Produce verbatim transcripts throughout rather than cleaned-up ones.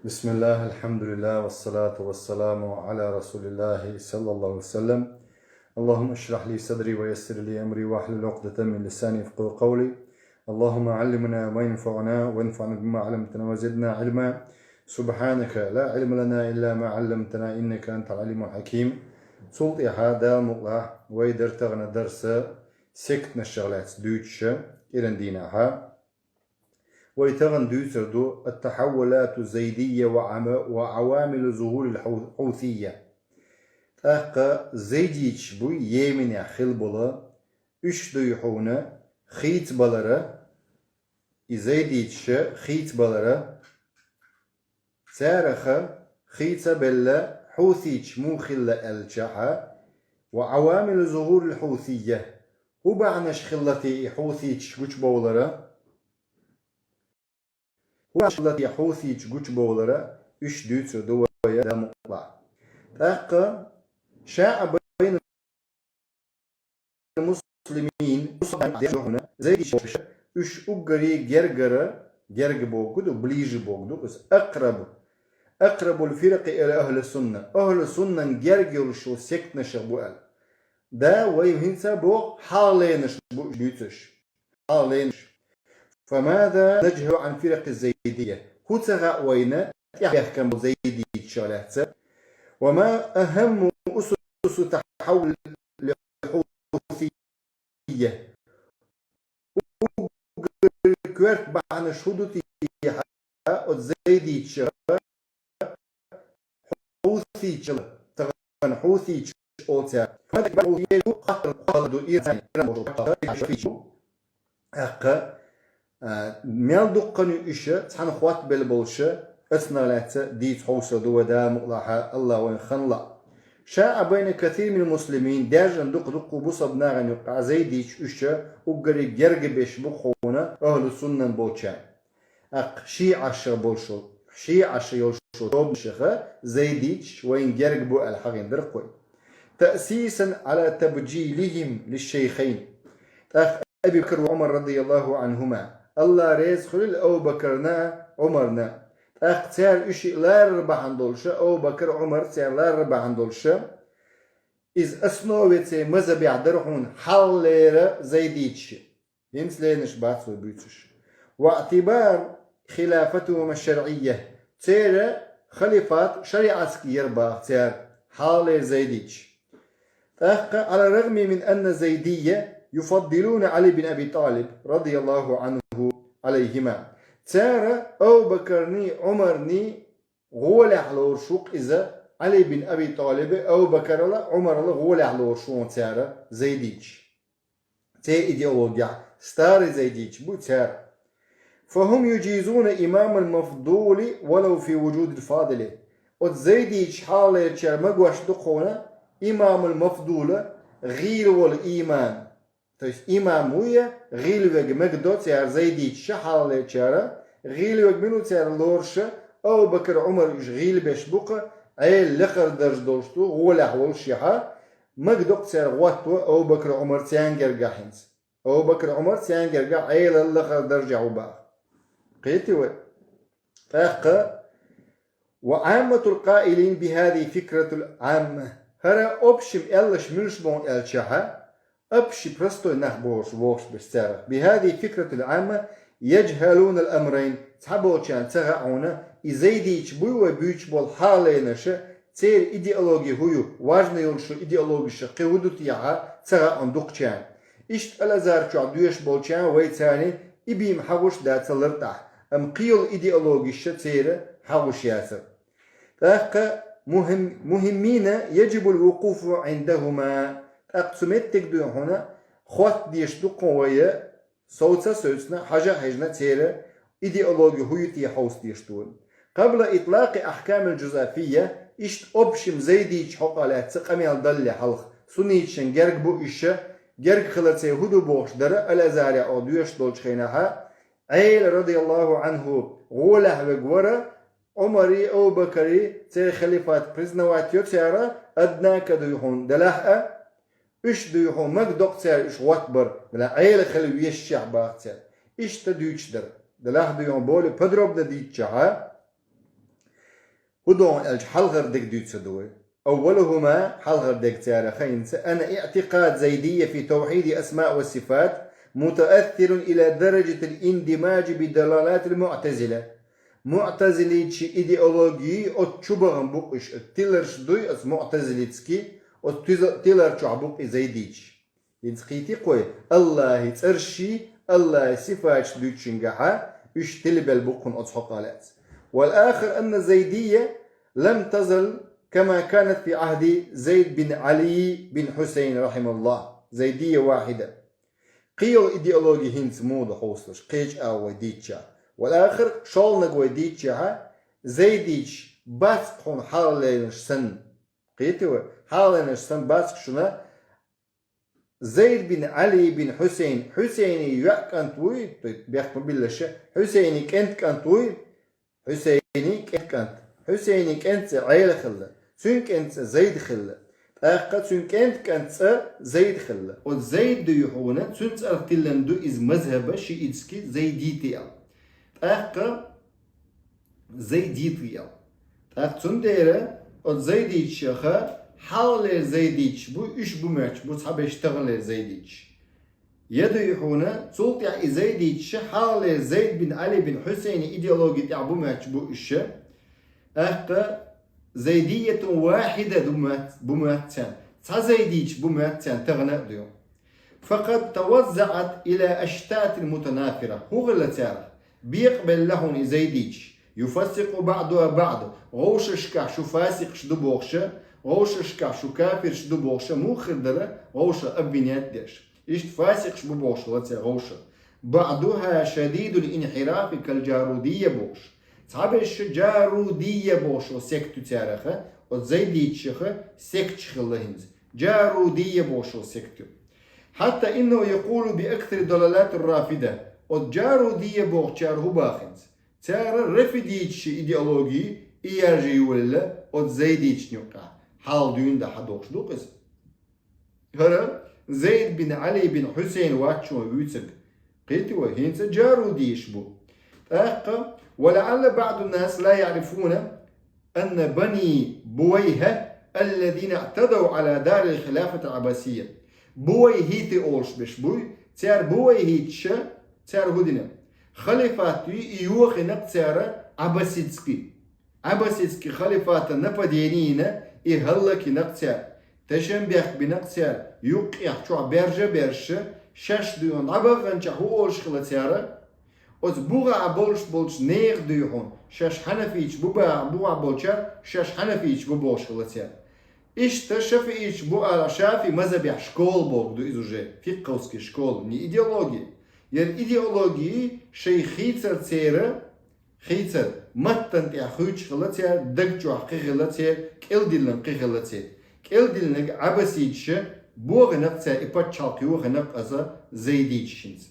بسم الله، الحمد لله، والصلاة والسلام على رسول الله صلى الله عليه وسلم. اللهم اشرح لي صدري ويسر لي أمري واحلل عقدة من لساني يفقهوا قولي. اللهم علمنا ما ينفعنا وانفعنا بما علمتنا وزدنا علما. سبحانك لا علم لنا إلا ما علمتنا إنك أنت العليم الحكيم. Цул тӀехьа Дала мукъалахь вай дара тахана дарс секташах лаьцна дуьйцуш кӀиран дийнахьа. Вай тахана дуьйцур ду التحولات الزيدية وعم-، وعوامل ظهور الحو-، الحوثية. ТӀаккха зайдиташ буй Йеменехь хилла бола, уьш дуй хьуна хийцабалара, и зайдиташ хийцабалара, царех хийцабелла хьусийча муха хилла аьлчахьа, وعوامل ظهور الحوثية, хӀун бахьанаш хилла те и хьусийчаш гучабовлара, хӀун бахьанаш хилла те хьусийчаш гучабовлара, уьш дуьйцур ду вай Дала мукъалахь. ТӀаккха шаӀа байна муслимин, мусулман деш хьуна, зайдиташ, уьш уггаре гергара, герга бохург ду, ближе бохург ду, из أقرب, أقرب الفرق إلى أهل السنة, ахӀлу суннан герга йолуш йолу сектанашах бу аьлла. Да, вай хӀинца боху хьалхалернаш бу уьш дуьйцуш. Хьалхалернаш. فماذا نجهل عن فرق الزيدية؟ ХӀун ца хаьа вайна тӀехбаьхкина болу зайдиташах лаьцна? وما أهم أسس تحول الحوثية؟ Уггар коьрта бахьанаш хӀун ду те хьа оцу зайдиташах, хьусийчалла, тахана хьусийчаш олу цара. ХӀунда аьлча хьусийчалла ду, Иран, Иран болу, ТӀаккха, а, мел дуккха ю уьш, цхьаьна хоттабелла болуш, оцунах лаьцна дийца хьовсур ду вай Дала мукъалахь, АллахӀ вайна хан лаахь. شاع بين كثير من المسلمين, даьржина дукха-дукха бусалба нахана юккъехь зайдиташ уьш уггаре герга беш бу хьуна ахӀлу суннан болчарна. ТӀаккха шиӀашах болуш, шиӀашах йолуш тобанашах зайдиташ вайна герга бу аьлла хьахийна дара-кх вай. تأسيسا على تبجيلهم للشيخين. ТӀаккха Аби Бакр ва Ӏумар رضي الله عنهما, АллахӀ реза хуьлийла Абу Бакарна, Ӏумарна. ТӀаккха цара уьш ларар бахьана долуш, Абу Бакр, Ӏумар цара ларар бахьана долуш, иза основе церан мазхӀабехь дара хьуна хьалхалера зайдиташ. ХӀинца леринаш бац вай буьйцуш. واعتبار خلافتهم الشرعية. Церан халифат шариӀатский яра боху цара, хьалхалера зайдиташ. ТӀаккха, على الرغم من أن الزيدية يفضلون علي بن أبي طالب رضي الله عنه عليهما. Цара Абу Бакарний, Ӏумарний гӀолехь лоруш ву-кх иза, Ӏали бин Аби ТӀалиб, Абу Бакарала, Ӏумарала гӀолехь лоруш ву цара, зайдиташ. Церан идеологехь, старый зайдиташ бу цара. فهم يجيزون إمام المفضول ولو في وجود الفاضل. Оцу зайдиташ хьалхалерчара магош ду-кх хьуна имамул мафдула, гӀийла волу имам. То есть имам ву я, гӀийла верг мегадо цара, зайдиташа хьалхалерчара, гӀийла верг мила ву цара лоруша, Абу Бакр, Ӏумар уьш гӀийла беш бу-кх, Ӏела лакхара дарж долуш ду, гӀолехь волушехьа, мегадо-кх цара гӀотто Абу Бакр, Ӏумар царна гергахь хӀинца. Абу Бакр, Ӏумар царна гергахь Ӏелал лакхара даржехь ву баха. Кхетий вай? ТӀаккха وعامة القائلين بهذه الفكرة العامة. ХӀара общем аьлларш муьлш бу аьлчахьа, общий простой нах бохуш, бохуш берш цара. بهذه الفكرة العامة يجهلون الأمرين. Цхьаболчарна ца хаьа хьуна, и зайдиташ буй вай буьйцуш болу хьалхалернаш, церан идеологи хӀун ю, важна йолуш идеологиш кхин хӀун ду техьа, ца хаьа хьуна дукхачарна. Иштта Ал-Азхар чохь доьшуш болчарна вай царна и бийма хьагӀуш дацаллар тӀехь, амма кхин йолу идеологиш церан хьагӀуш яцара. ТӀаккха مهم، مهمين يجب الوقوف عندهما. ТӀаккха цу меттиг дуй хьуна, хотта дезаш ду-кх вай, совца а совцина, хьажа а хьаьжна церан идеологи хӀун ю те хьовса дезаш ду вай. قبل إطلاق أحكام الجزافية, иштта общем зайдиташ хьокъехь лаьцна къамел далале хьалха, сунниташна герга бу уьш, герга хилар церан хӀун ду бохуш дара, Ал-Азхарехь оха доьшуш долчу хенахьа, Ӏела, رضي الله عنه, гӀолехь верг вара, Ӏумарий, Абу Бакарий, церан халифат признавать йо цара, однако дуй хьуна делахь а, уьш дуй хьуна мегадо-кх цара уьш гӀоттабар, делахь Ӏела хила везачехь баха цара. Иштта дуьйцуш дара. Делахь дуй хьуна более подробно дийцичахьа, ХӀун ду аьлча, хьалхара дег дуьйцур ду вай. أولهما, хьалхара дег царех хӀинца, أن اعتقاد زيدية في توحيد الأسماء والصفات متأثر إلى درجة الاندماج بدلالات المعتزلة. МуӀтазилитийн идеологи оцу чу бахана бу-кх уьш, тиларш дуй оцу муӀтазилитский, оцу тиза-, тилар чохь бу-кх и зайдиташ. ХӀинца кхийтий-кх вай, АллахӀан цӀерший, АллахӀан сифаташ дуьйцучуьнгахьа уьш тилабелла бу-кх хӀуна оцу хьокъехь лаьцна. والآخر أن الزيدية لم تزل كما كانت في عهد زيد بن علي بن حسين رحمه الله زيدية واحدة. Кхин йолу идеологи хӀинца муха ду хьовсалаш, кхечу агӀор вай дийцча. والآخر, шолгӀаниг вай дийцча, зайдиташ бац-кх хьуна хьалхалернаш санна. Кхийтий вай, хьалхалернаш санна бац-кх шуна Зайд бин Ӏали бин Хьусайн, Хьусайнан йоӀ кӀант вуй, то есть бехк ма биллалаш, Хьусайнан кӀентан кӀант вуй, Хьусайнан кӀентан кӀант. Хьусайнан кӀентан цӀе Ӏела хилла, цуьнан кӀентан цӀе Зайд хилла. ТӀаккха цуьнан кӀентан кӀантан цӀе Зайд хилла. Оцу Зайд дуй хьуна, цуьнан цӀарах тиллина ду иза мазхӀаба шиитский зайдити аьлла. ТӀаккха зайдити аьлла. ТӀаккха цундела оцу зайдиташа хьалхалера зайдиташ бу, уьш бу моьттуш бу цхьаберш таханлера зайдиташ. Я дуй хьуна, цул тӀаьхьа и зайдиташа хьалхалера Зайд бин Ӏали бин Хьусайнан идеологи тӀехь бу моьттуш бу уьш. ТӀаккха зайдиятун вахида ду моьтту-, бу моьтту царна. Цхьа зайдиташ бу моьтту царна тахана а дуй. فقد توزعت إلى أشتات متناثرة. ХӀун хилла царах? Бекъабелла хьуна и зайдиташ. يفسق بعضها بعضا. ГӀовшашкахь шу фасикъаш ду бохуша, гӀовшашкахь шу кафирш ду бохуша, муха хир дара гӀовша обвинять деш. Иштта фасикъаш бу бохуш хилла церан гӀовша. بعضها شديد الانحراف كالجارودية бохуш. Цхьаберш Джарудия бохуш сект ю цараха, оцу зайдиташаха секташ хилла хӀинца. Джарудия бохуш сект ю. حتى إنه يقول بأكثر ضلالات الرافضة. Оцу Джарудия бохучара хӀун боху хӀинца? Цара рафидитийн идеологи и яржийвелла оцу зайдиташна юккъехь. Хьалха дуьйна дан хьадохуш ду-кх иза. ХӀара Зайд бин Ӏали бин Хьусайн вац шуна вуьйцург. Кхийтий вай, хӀинца джарудиш бу. ТӀаккха, ولعل بعض الناس لا يعرفون أن بني بويهة الذين اعتدوا على دار الخلافة العباسية. Бувайхьити олуш берш буй, цара бувайхьиташа, цара хӀун дина? Халифат юй, и йохийна-кх цара Аббасидский. Аббасидский халифатан нападение йина, и хӀаллакйина-кх цара. Тешнабехк бина-кх цара, юккъехь чохь баьржа а баьржаша, шаьш дуй хьуна дӀабаханчохь хӀун олуш хилла цара? Оцу бухахь болуш болчу нехан дуй хьуна, шаьш хьанафиташ бу боху бухахь болчара, шаьш хьанафиташ бу бохуш хилла цара. Иштта шафииташ бу ала, шафи мазхабехь школа боху ду иза уже, фикховский школа, не идеология. Яра идеологи шайн хийцар церан, хийцар, маттана тӀехь хуьйцуш хилла церан, даг чохь кхин хилла церан, кӀелдиллина кхин хилла церан. КӀелдиллинарг Аббасидаш бохийна-кх цара, и пачхьалкх йохийна-кх аса зайдиташ хӀинца.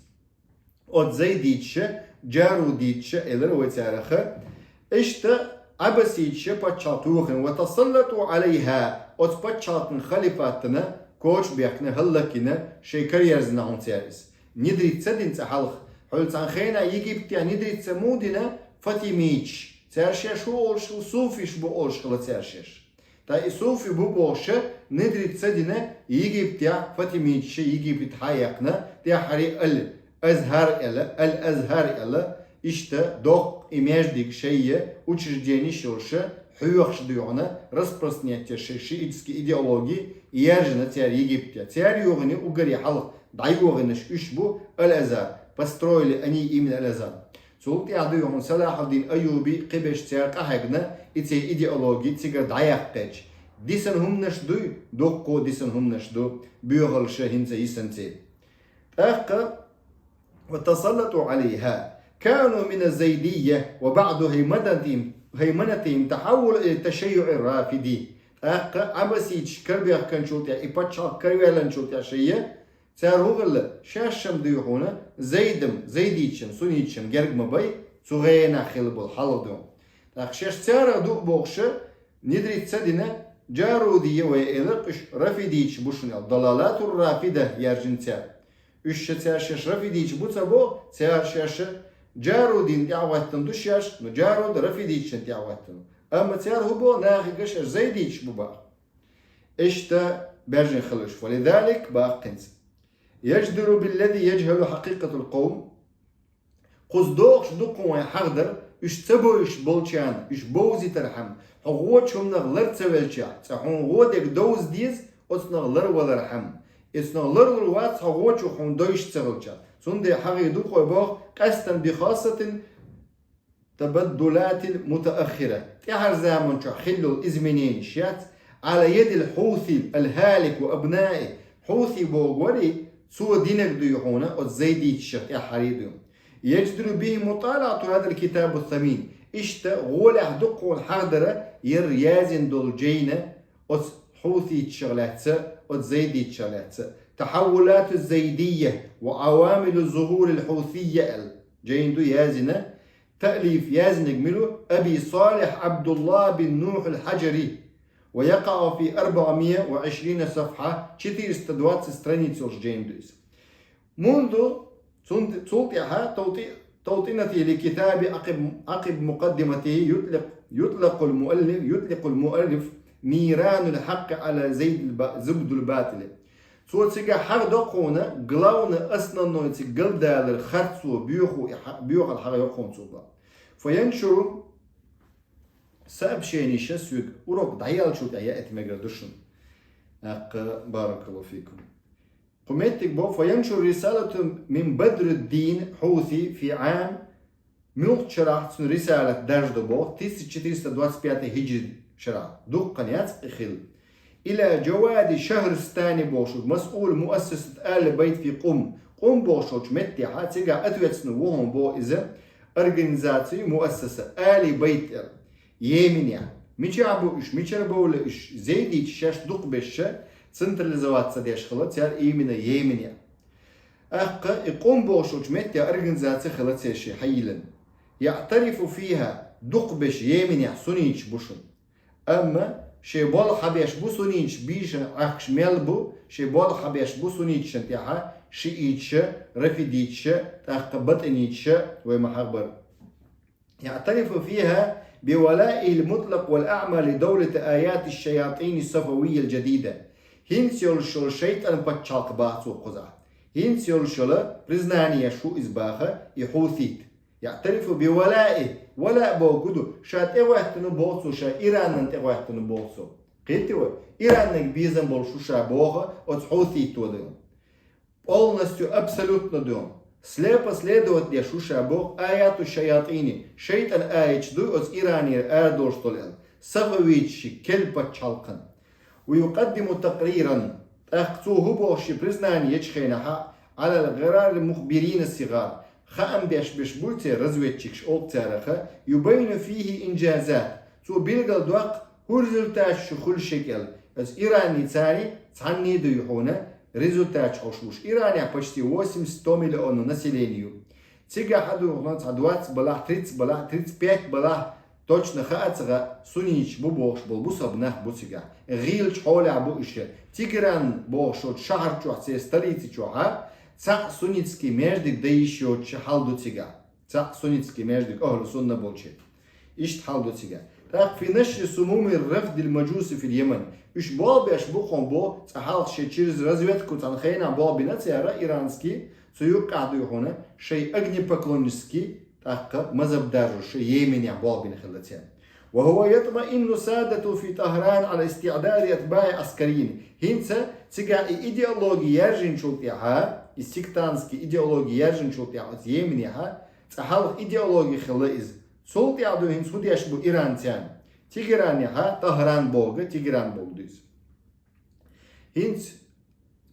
Оцу зайдиташа, джарудиташа элира вай цараха. Иштта Аббасидаш пачхьалкх йохийна, وتسلطوا عليها, оцу пачхьалкхан халифатана коча бехкина, хӀаллакйина, шайн кара ерзийна хьуна цара иза. Нидрит ца дина цкъа хьалха. Хьуьлла цхьана хенахь Египтехь нидрит ца муха дина, фатимиташ. Цара шаьш хӀун олуш хилла, суфиш бу олуш хилла цара шаьш. Ткъа и суфи бу бохуша нидрит ца дина, Египтехь фатимиташа Египет схьа а яьккхина, тӀаьххьара Аль-Азхьар аьлла, Аль-Азхьар аьлла, иштта доккха и маьждиг шайя, учреждениш йолуша, хьоьхуш дуй хьуна, распространять еш шайн шиитский идеологи, яьржина цара Египтехь. Цара йохийна уггаре хьалха дӀайохийнарш уьш бу, Аль-Азхьар, построили они именно Аль-Азхьар. Цул тӀаьхьа дуй хьуна Салахьуддин Айюби, кхиберш цара къахьегна, и церан идеологи цигара дӀаяккхича. Дисина хӀуманаш дуй, дуккха а дисина хӀуманаш ду, боьхаллаша хӀинца йисанций. ТӀаккха, وتسلطوا عليها. كانوا من الزيدية وبعد هيمنتهم، هيمنتهم تحولوا إلى التشيع الرافضي. ТӀаккха Аббасидаш карабехканчул тӀаьхьа, и пачхьалкх каравелланчул тӀаьхьа шайя, цара хӀун хилла, шаьш-м дуй хьуна, зайдам, зайдиташан, сунниташан герга ма бай, цу гӀенах хилла болу хьалха ду. ТӀаккха шаьш царах ду а бохуша, нидрит ца дина, джарудия вай элира-кх уьш, рафидиташ бу шуна аьлла, далалатур рафида яьржина цара. Уьш ша цара шаьш рафидиташ бу ца боху, цара шаьш джарудина тӀаьхьахӀоьттина ду шаьш, но джаруд рафидиташна тӀаьхьахӀоьттина. Амма цар хӀу бо нахига шаьш зайдиташ бу баха. Иштта баьржина хилалаш. فلذلك баккхинца. يجدر بالذي يجهل حقيقة القوم. Кхуза дохуш дукха вайн хьахдар, уьш ца бовзаш болчарна, уьш бовзийтархьама, хьо гӀочу хӀуманах лар ца велча, цкъа хьуна гӀо дерг довза деза, оцунах лар валархьама. Оцунах лар лур вац хьо гӀочух хьуна довзаш ца хилча. Цундела хьахийна ду-кх вай боху, قصدا بخاصة التبدلات المتأخرة, тӀаьхьара заманчохь хилла йолу измененеш яц, على يد الحوثي الهالك وأبنائه, хьуси боху вари, цо динарг дуй хьуна, оцу зайдиташах тӀаьххьара дуй. يجدر به مطالعة هذا الكتاب الثمين. Иштта гӀолехь дукха хьахдар яра язйина долу жайна, оцу хьуситашах лаьцна, оцу зайдиташах лаьцна. تحولات الزيدية وعوامل ظهور الحوثية аьлла жайна ду язйина, таълиф яздинарг мила ву? أبي صالح عبد الله بن نوح الحجري, ويقع في أربعمية وعشرين صفحة, четыреста двадцать страниц йолуш жайна ду иза. منذ, цун-, цул тӀаьхьа, توطي-, توطئته لكتاب عقب, عقب مقدمته يطلق, يطلق المؤلف, يطلق المؤلف نيران الحق على زيد الب-, زبد الباطل. Цо цигахь хьахадо-кх хьуна главный, основной цига галдалар харцо, боьху и хьа-, боьхалла хьахайо-кх хьуна цо боху. فينشر, сообщение ша соьга урок дӀаяьллачул тӀаьхьа яийта мегар ду шуна. ТӀаккха, بارك الله فيكم. Кху меттиг боху, فينشر رسالة من بدر الدين حوثي في عام, муьлххачу шарахь цуьнан рисалат даржадо боху, тысяча четыреста двадцать пятый хиджри шарахь, дуккха хан яц и хилла. إلى جواد شهرستاني бохуш, مسؤول مؤسسة آل بيت في قم. Къум бохуш йолчу меттехьа, цигахь ответственный ву хьуна боху иза, организацию, муассаса, Али Байт аьлла. Йеменехь. Мичахь бу уьш, мичара бовла уьш, зайдиташ шаьш дукха беш ша, централизоваться деш хилла цара именно Йеменехь. ТӀаккха и Къум бохуш йолчу метте организация хилла церан шен хьайиллина. يعترف فيها, дукха беш Йеменехь сунниташ бу шуна. Амма шен болх хьабеш бу сунниташ, бийшина Ӏаьхкаш мел бу, шен болх хьабеш бу сунниташна тӀехьа шииташа, рафидиташа, тӀаккха батӀиниташа, вай ма хьахбара. يعترف فيها بولائه المطلق والأعمى لدولة آيات الشياطين الصفوية الجديدة. ХӀинца йолуш йолу шайтӀан пачхьалкх баха цо кхузахь. ХӀинца йолуш йолу признание еш ву иза баха и хьусит. يعترف بولائه, валаъ боху ду, ша тӀегӀоьттина боху цо, ша Иранна тӀегӀоьттина боху цо. Кхетти вай? Иранниг безам болуш ву ша боху оцу хьуситто ду. Полностью, абсолютно ду. Слепо следовать деш ву ша боху аяту шаятӀини, шайтӀан аяташ ду оцу Иранера арадолуш долу аьлла, сафавиташ ши кел пачхьалкхан. ويقدم تقريرا, тӀаккха цо хӀу бохуш ши признание ечу хенахьа, على غرار المخبرين الصغار, хаам беш беш буй церан разведчикаш, олу цараха, يبين فيه إنجازات, цо билгал доккху хӀу результаташ шу хуьлу шега аьлла, оцу Иранни царни цхьанний дуй хьуна результаташ хьош вуш. Иранехь почти восемьдесят сто миллионов население ю. Цигахь хьадухна цхьа двадцать балахь, тридцать балахь, тридцать пять балахь, точно хаа ца гӀа, сунниташ бу бохуш болу бусалба нах бу цигахь. ГӀийлачу хьолехь бу уьш. Тегеран бохуш йолчу шахьар чохь, церан столица чохьа, цхьаъ суннитский маьждиг дан йиш йоцуш хьал ду цигахь. Цхьаъ суннитский маьждиг ахьлу сунна болчеран. Иштта хьал ду цигахь. ТӀаккха في نشر سموم الرفض المجوسي في اليمن. Уьш болх беш бу хьуна бо, цкъа хьалха шен через разведку цхьана хенахь болх бина цара иранский, цу юккъехь дуй хьуна, шайн огнепоклоннический, тӀаккха мазхаб даржо шайн Йеменехь болх бина хилла цара. وهو يطمئن سادته في طهران على استعداد أتباع عسكريين. ХӀинца цигахь и идеология яьржинчул тӀаьхьа, и сектантский идеология яьржинчул тӀаьхьа оцу Йеменехьа, цкъа хьалха идеология хилла иза. Цул тӀаьхьа ду хӀинца хӀу деш бу иранцарна. Тегеранехьа, Тахран боху, Тегеран боху ду иза. ХӀинца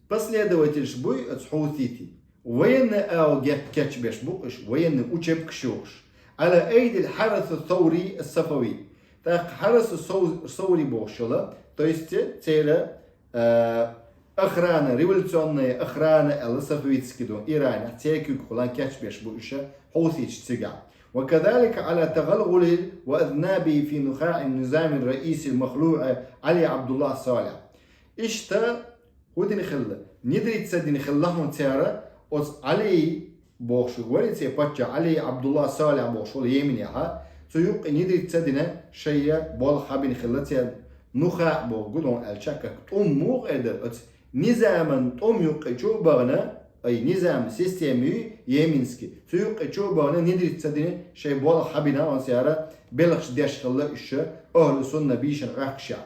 последовательш буй оцу хьусити. Военный ау гет кечбеш бу уьш, военный учебкаш йохуш. على أيدي الحرس الثوري الصفوي. ТӀаккха Хьарас Сов-, Соври бохуш йола, то есть церан, э, охрана, революционная охрана аьлла сафавитский ду, Иранехь церан куьйгахула кечбеш бу уьш хьуситаш цигахь. وكذلك على تغلغله وأذنابه في نخاع النظام الرئيسي المخلوع علي عبد الله صالح. Иштта хӀу дина хилла, нидрит ца дина хилла хьуна цара оцу Али бохуш вари церан паччахь, Али Абдулла Салих бохуш волу Йеменехьа, Цу юкъе нидрит ца дина, шайя болх хьабина хилла церан. Нухаъ боху гу дон аьлча, как тӀум муха эр дара оцу низаман тӀум юкъе чу а бахана, ай низам, система ю йеменский, цу юкъе чу а бахана нидрит ца дина, шайн болх хьабина оцу яра белхаш деш хилла уьш, ахӀлу сунна бийшина Ӏохкуш яхь.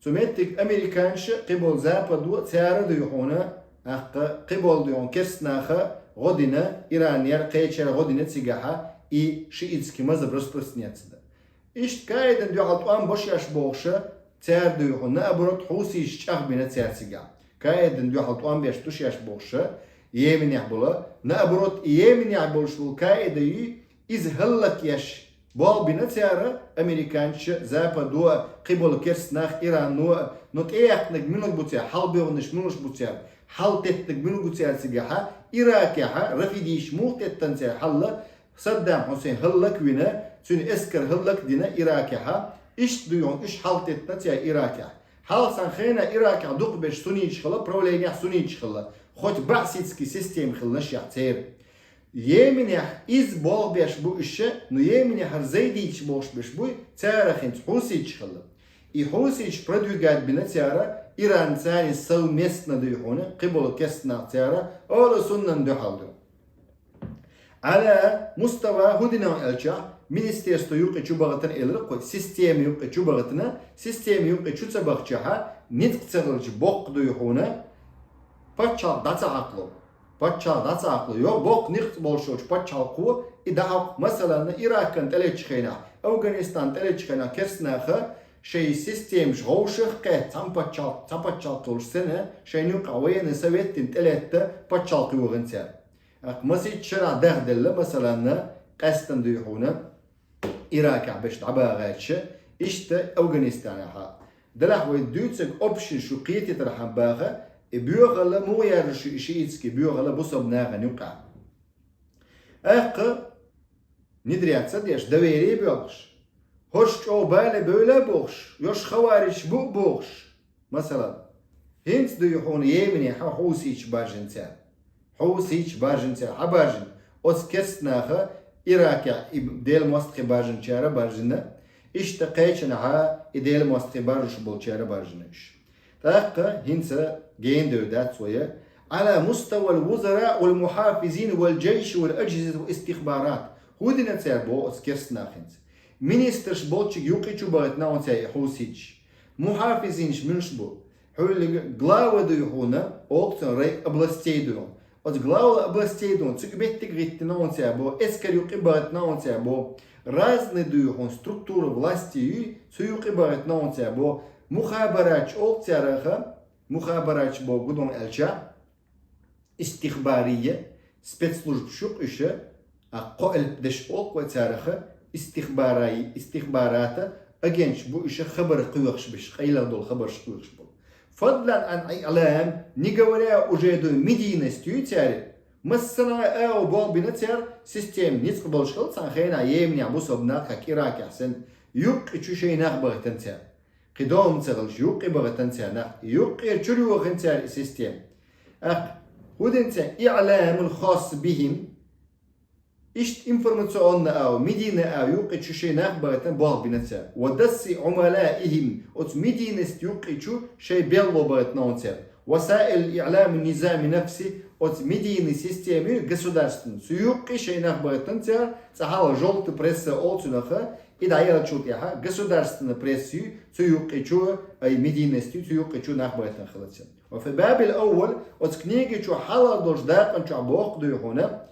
Цу меттиг американча кхиболу западо цара дуй хьуна, аккха кхиболу дуй хьуна керст наха гӀо дина, Иран яра кхечара гӀо дина цигахьа, и шиитский мазхаб распространяться дан. Иштта Каидан дуьхьал тӀом бо шаьш бохуша, цара дуй хьуна, наоборот, хьусийча чӀагӀбина цара цигахь. Каидан дуьхьал тӀом беш ду шаьш бохуша, Йеменехь бола, наоборот, и Йеменехь болуш болу Каида ю, иза хӀаллак еш болх бина цара, американча, западо а, кхиболу керст нах, Ирано а, но тӀеяьккхинарг муьлха бу цара, хьалбевнаш муьлш бу цара, хьал теттинарг муьлха бу цара цигахьа, Иракехьа, рафидийша муха теттан цара хьалла, Саддам Хьусейн хӀаллак вина, цуьнан эскар хӀаллак дина Иракехьа, иштта дуй хьуна уьш хьал теттина цара Иракехь. Хьалха цхьана хенахь Иракехь дукхаберш суннийча хилла, правленехь суннийча хилла, хоть баъситский система хилла шехь церан. Йеменехь иза болх беш бу уьш, но Йеменехьара зайдийча болуш беш буй, цара хӀинца хьусийча хилла. И хьусийча продвигать бина цара, Иран царна совместно дуй хьуна, кхиболу керст нах цара, ахӀлу суннан дуьхьал ду. Ала мустава хӀу дина аьлча, министерство юкъе чу бахатана элира кху, система юкъе чу бахатана, система юкъе чу ца бахчахьа, ницкъ ца хилча боккха дуй хьуна, пачхьалкх дӀа ца хьакхало. Пачхьалкх дӀа ца хьакхало. Йо, боккха ницкъ болуш йолчу пачхьалкхо и дӀахьакху. Масалан, Иракан тӀелечу хенахь, Афганистан тӀелечу хенахь керст наха шайн системаш гӀовшах кхетта, цхьана пачхьалкх, цхьа пачхьалкх йолуш сена, шайн юкъахь военный совет дина тӀелетта пачхьалкх йохина цара. Аккха масийтта шарахь дахделла, масалан, къаьстина дуй хьуна, Иракехь берш дӀабагӀача, иштта Афганистанехьа. Делахь вай дуьйцург общин шу кхетийтархьама баха, и боьхалла муха яьржа шу и шиитский боьхалла бусалба нахана юкъахь. Аккха, нидряца деш, доверие боьлхуш, хӀорш чӀогӀа бала бевла а бохуш, йош хавариш бу а бохуш, Масалан, хӀинца дуй хьуна Йеменехьа хьусийча баржина цара. Хьусийча баржина цара. Хьан баржина? Оцу керст наха Иракехь и Делан мостагӀий баржинчара баржина. Иштта кхечанхьа и Делан мостагӀий баржуш болчара баржина уьш. ТӀаккха хӀинца гена девр дац вай. Ала мустава ал-вузара вал-мухафизин вал-джайш вал-аджхизат вал-истихбарат. ХӀу дина цара боху оцу керст наха хӀинца? Министрш болчиг юкъе чу бахийтина хьуна цара и хьусийча. Мухьафизинаш муьлш бу? Хьуьллиг глава дуй хьуна, олу цунах рай областей дуй хьуна. Оцу глава областей дуй хьуна, цуьнга меттиг гӀиттина хьуна цара бо, эскар юкъе бахийтина хьуна цара бо. Разный дуй хьуна структура власти юй, цу юкъе бахийтина хьуна цара бо. Мухабаратча олу цараха, мухабаратча бо гудон аьлча, истихбария, спецслужбаш ю-кх уьш, а кхо элп деш олу вай цараха, истихбарай-, истихбарата агентш бу уьш, хабар кхоьхуш беш, къайлагӀ долу хабарш кхоьхуш болу. Фадлан ан иълам, не говоря уже дуй медийность ю цара, массанхьа агӀо болх бина цара, система ницкъ болуш хилла цхьана хенахь Йеменехь бусалба нах, как Иракехь санна, юккъе чу шайн нах бахийтина цара. Кхидолу ца хилча, юккъе бахийтина цара нах, юккъера чуьра йохина цара и система. ТӀаккха хӀу дина цара? Иъламун хас бихим. Иштта информационный агӀо, медийный агӀо юккъе чу шайн нах бахийтина болх бина цара. Ва дасси умалаихим. Оцу медийность юккъе чу шайн белхало бахийтина хьуна цара. Васаил иълам низами нафси. Оцу медийный система ю государственный. Цу юккъе шайн нах бахийтина цара, цкъа хьалха жовтая пресса олу цунах, и дӀаеллачул тӀаьхьа государственная пресса ю, цу юккъе чу, ай, медийность ю, цу юккъе чу нах бахийтина хилла цара. Ва фи бабил аввал, оцу книги чу хьалха долчу дакъан чохь боху дуй хьуна,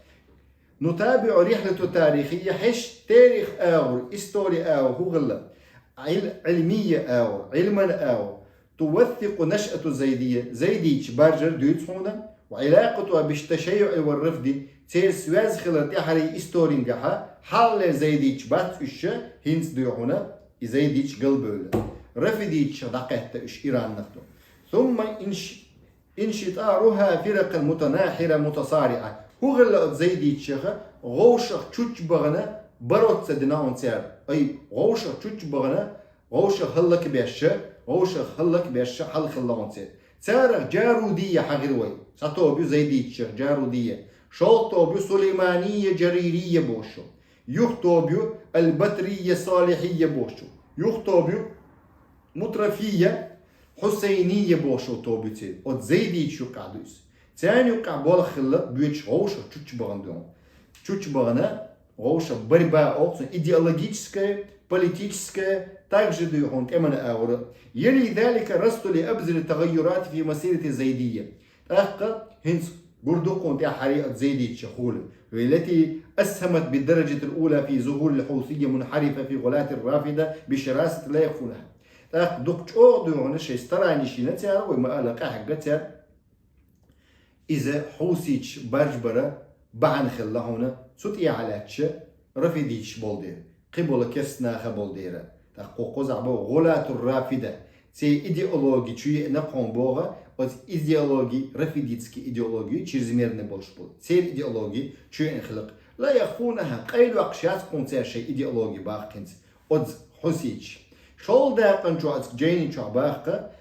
нутабиу рихьлату тарихия, хьешан тарих агӀор, истори агӀор хӀу хилла, Ӏил-, Ӏилмия агӀор, Ӏилман агӀор, Тувассикъу нашъату зайдия, зайдийча баржар дуьйцу хьуна, ва Ӏилакъатуха битташаййуӀи ва рафди, церан связь хилар тӀаьхьарий исторингахьа, хьалхалера зайдийча бац уьш, хӀинца дуй хьуна, и зайдийча галбевлла. Рафидийча дӀакхетта уьш, Иран нах ду. Сумма инш-, иншитаруха фиракъан мутанахьира мутасариӀа. ХӀу хилла оцу зайдийчаха, гӀовшах чучча бахана, барот ца дина хьуна цара. Ай, гӀовшах чучча бахана, вовшах хӀаллакбеш, вовшах хӀаллакбеш хьалхалла хьуна церан. Царах Джарудия хьахир вай. Цхьа тоба ю зайдийчех Джарудия. ШолгӀа тоба ю Сулеймания Джаририя бохуш. Юха тоба ю аль-Батрийя Салихийя бохучу. Юха тоба ю Мутрафийя Хьусайнийя бохучу тоба ю церан. Оцу зайдиташ юкъахь ду иза. Царна юкъахь болх хилла боьдуш вовшах чучча бахана ду. Чучча бахана вовшах борьба олу цунна идеологическая, политическая, также ду хьуна тӀеман агӀора. Яли залика расду ли абзари тагӀайюрати фи масирати зайдийя. ТӀаккха хӀинца гур ду кхунна тӀаьххьара а зайдиташ хуьлу. Валлати асхьамат биддараджатил ула фи зухурил хьусийя мунхьарифа фи гӀулатир рафида бишарасати ла яхфунаха. ТӀаккха дукха чӀогӀа ду хьуна шайн стараниш йина цара, вай ма-аллара къаьхьа цара. Иза хьуситаш баржа бара бахьана хилла хьуна, цу тӀехьа лаьтташ рафидиташ болу дела, кхиболу керста наха болу дела. ТӀаккха кху кхузахь боху гӀулатур рафида, церан идеологи чу еана кхунна боху, оцу идеологи, рафидитский идеологи чрезмерный болуш болу. Церан идеологи чу еана хилла-кх. Ла яхфунаха, къайлойоккхуш яц кхунна цара шайн идеологи боху хӀинца оцу хьуситаша. ШолгӀа дакъана чохь оцу жайни чохь боху-кх,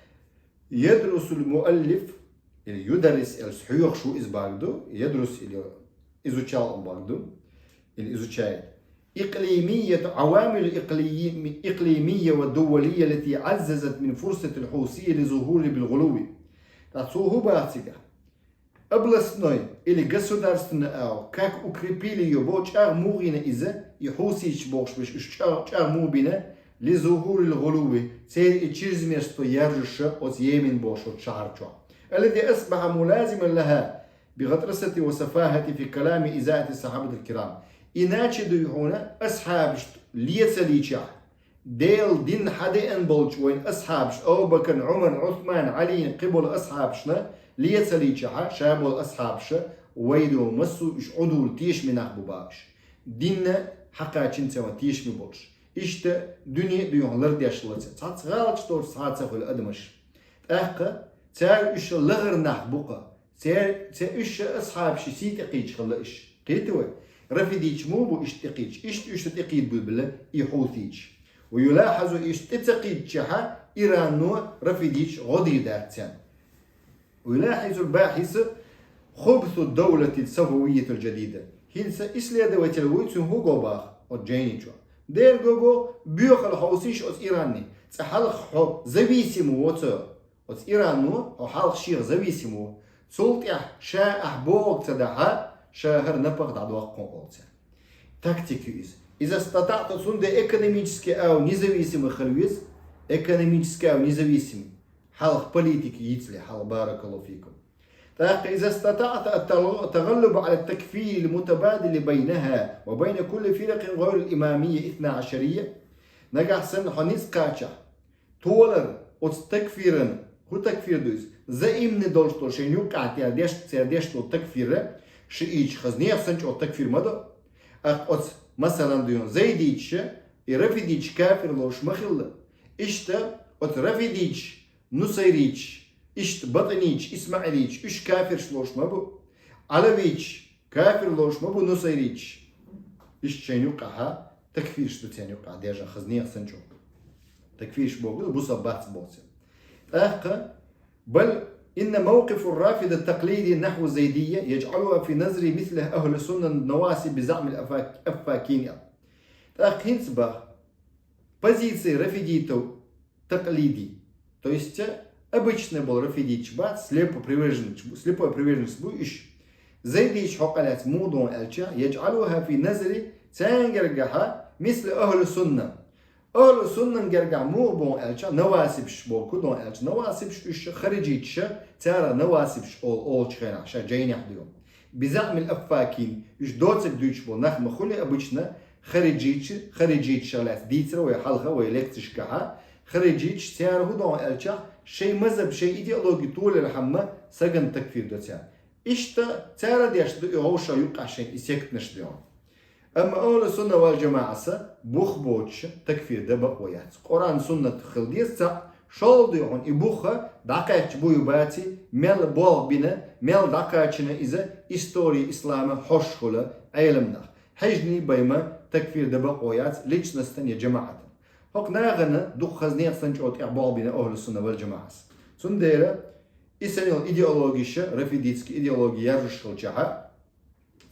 ядрусул муаллиф, или юдаррис аьлла хьоьхуш ву иза боху ду, ядрус или изучал боху ду, или изучает. Икълимият, Ӏавамил икълими-, икълимия ва дувалия лати Ӏаззазат мин фурсатил хьусийя ли зухури бил гӀулуви. ТӀаккха цо хӀун боху цигахь? Областной или государственный агӀо, как укрепили её, бо чӀагӀ муха йина иза, и хьуситаш бохуш берш, уьш чӀагӀ, чӀагӀ муха бина, ли зухурил гӀулуви, церан и чрезмерство яржуш оцу Йемен бохучу шахьар чохь. Аллази асбахьа мулазиман лаха би гӀатрасати ва сафахати фи калами изаати сахьабатил кирам. Иначе дуй хьуна асхьабашна лецалличахь, Делан дин хьадеана болчу вайн асхьабаш, Абу-Бакарна, Ӏумарна, Ӏусманна, Ӏалийна, кхиболу асхьабашна лецалличахьа, ша болу асхьабаша, вай ду массо а уьш Ӏудул тешаме нах бу бохуш. Динна хьакхачийна ца ван тешаме болуш. Иштта дуьне а дуьйхьа лардеш лаца. Цхьацца гӀалаташ доцуш цхьа а ца хуьлу адамаш. ТӀаккха цара уьш лахара нах бу-кха. Цер-, цер уьш ша асхьабаши сий тӀекхийча хилла иш. Кхета вай? Рафидиташ муха бу иштта тӀекхийча? Иштта уьш тӀекхийда буьйлабелла и хьуситаш. Ва юлахьазу, иштта тӀе ца кхийдачехьа, Ирано рафидиташ гӀо дийр дац царна. Ва юлахьизул бахьису хубсу давлати сафавиятил жадида. ХӀинца исследователь вуй, цуьнан хӀун го боху оцу жайни чохь? Дера го боху, боьхалла хьовсийша оцу Иранни. Цкъа хьалха хьо зависим воцу. Оцу Ирано хьо хьалха шех зависим ву. Цул тӀаьхьа ша ахь бохург ца дахьа, ша хӀара напагӀа дӀадоккху хьуна олу цара. Тактика ю иза. Иза статаъта, цундела экономически ау независимый хила веза, экономически ау независимый. Хьалха политика йицле, хьалха баракаллаху фикум. ТӀаккха иза статаъта ат-тагӀаллуб Ӏала такфирил мутабадили байнаха ва байна кулли фиракъин гӀайрил имамия итна Ӏашария. Нагахь санна хьо ницкъ кхачахь, толар оцу такфиран, хӀун такфир ду иза? Взаимный долуш долу шайн юккъехь тера деш, церан деш долу такфира, шииташ хаза нехан санна чӀогӀа такфир ма до. Аккха оцу, масалан, дуьйна зайдиташа и рафидиташ кафир лоруш ма хилла. Иштта оцу рафидиташ, нусайриташ, иштта батӀиниташ, исмаилиташ, уьш кафирш лоруш ма бу. Ӏалавиташ, кафир лоруш ма бу нусайриташ. Иштта шайна юккъехьа такфирш ду церан юккъехь дежан хаза нехан санна чӀогӀа. Такфирш боху, бусалба бац боху церан. ТӀаккха, бал инна мавкъифур рафида такълиди нахьву зайдия яджӀалуха фи назри мисла ахьли сунна навасиб би заъмил афак-, аффакин. ТӀаккха хӀинца боху, позиция рафидитов такълиди. То есть, э, обычный болу рафидиташ бац, слепо приверженец, слепой приверженец бу уьш. Зайдиташ хьокъа лаьцна муха ду аьлча, яджӀалуха фи назри, царна гергахьа, мисла ахьли сунна. Ахьли суннан гергахь муха бу аьлча, навасибаш боху ду аьлча, навасибаш уьш хариджиташа, цара навасибаш олу, олучу хенахь, ша жайнехь дуьйху. Би заъмил аффакин, уьш доцург дуьйцуш болу нах ма хуьлу обычно, хариджиташ, хариджиташа лаьцна дийцира вай хьалха, вай лекцешкахьа, хариджиташ цара хӀун ду аьлча, шайн мазхаб, шайн идеологи толаелхьама сагана такфир до цара. Иштта цара деш ду и вовшах юккъехь шайн и сектанаш дуьйху. Амма ахьли сунна вал жамаӀаса бух боцуш такфир дан бакъо яц. Къуръан, суннат хила деза цхьаъ, шолгӀа дуьйхьун и буха дӀакхаьчча буй баций, мел болх бина, мел дӀакхачийна иза истори ислама хьош хуьлу Ӏеламнах. Хьежний, бай ма такфир дан бакъо яц личностан я жамаӀатан. ХӀокху нахана дукха хаза нехан санна чӀогӀа тӀехь болх бина ахьли сунна вал жамаӀас. Цундела и санна йолу идеологиша, рафидитский идеологи яржуш хилчахьа,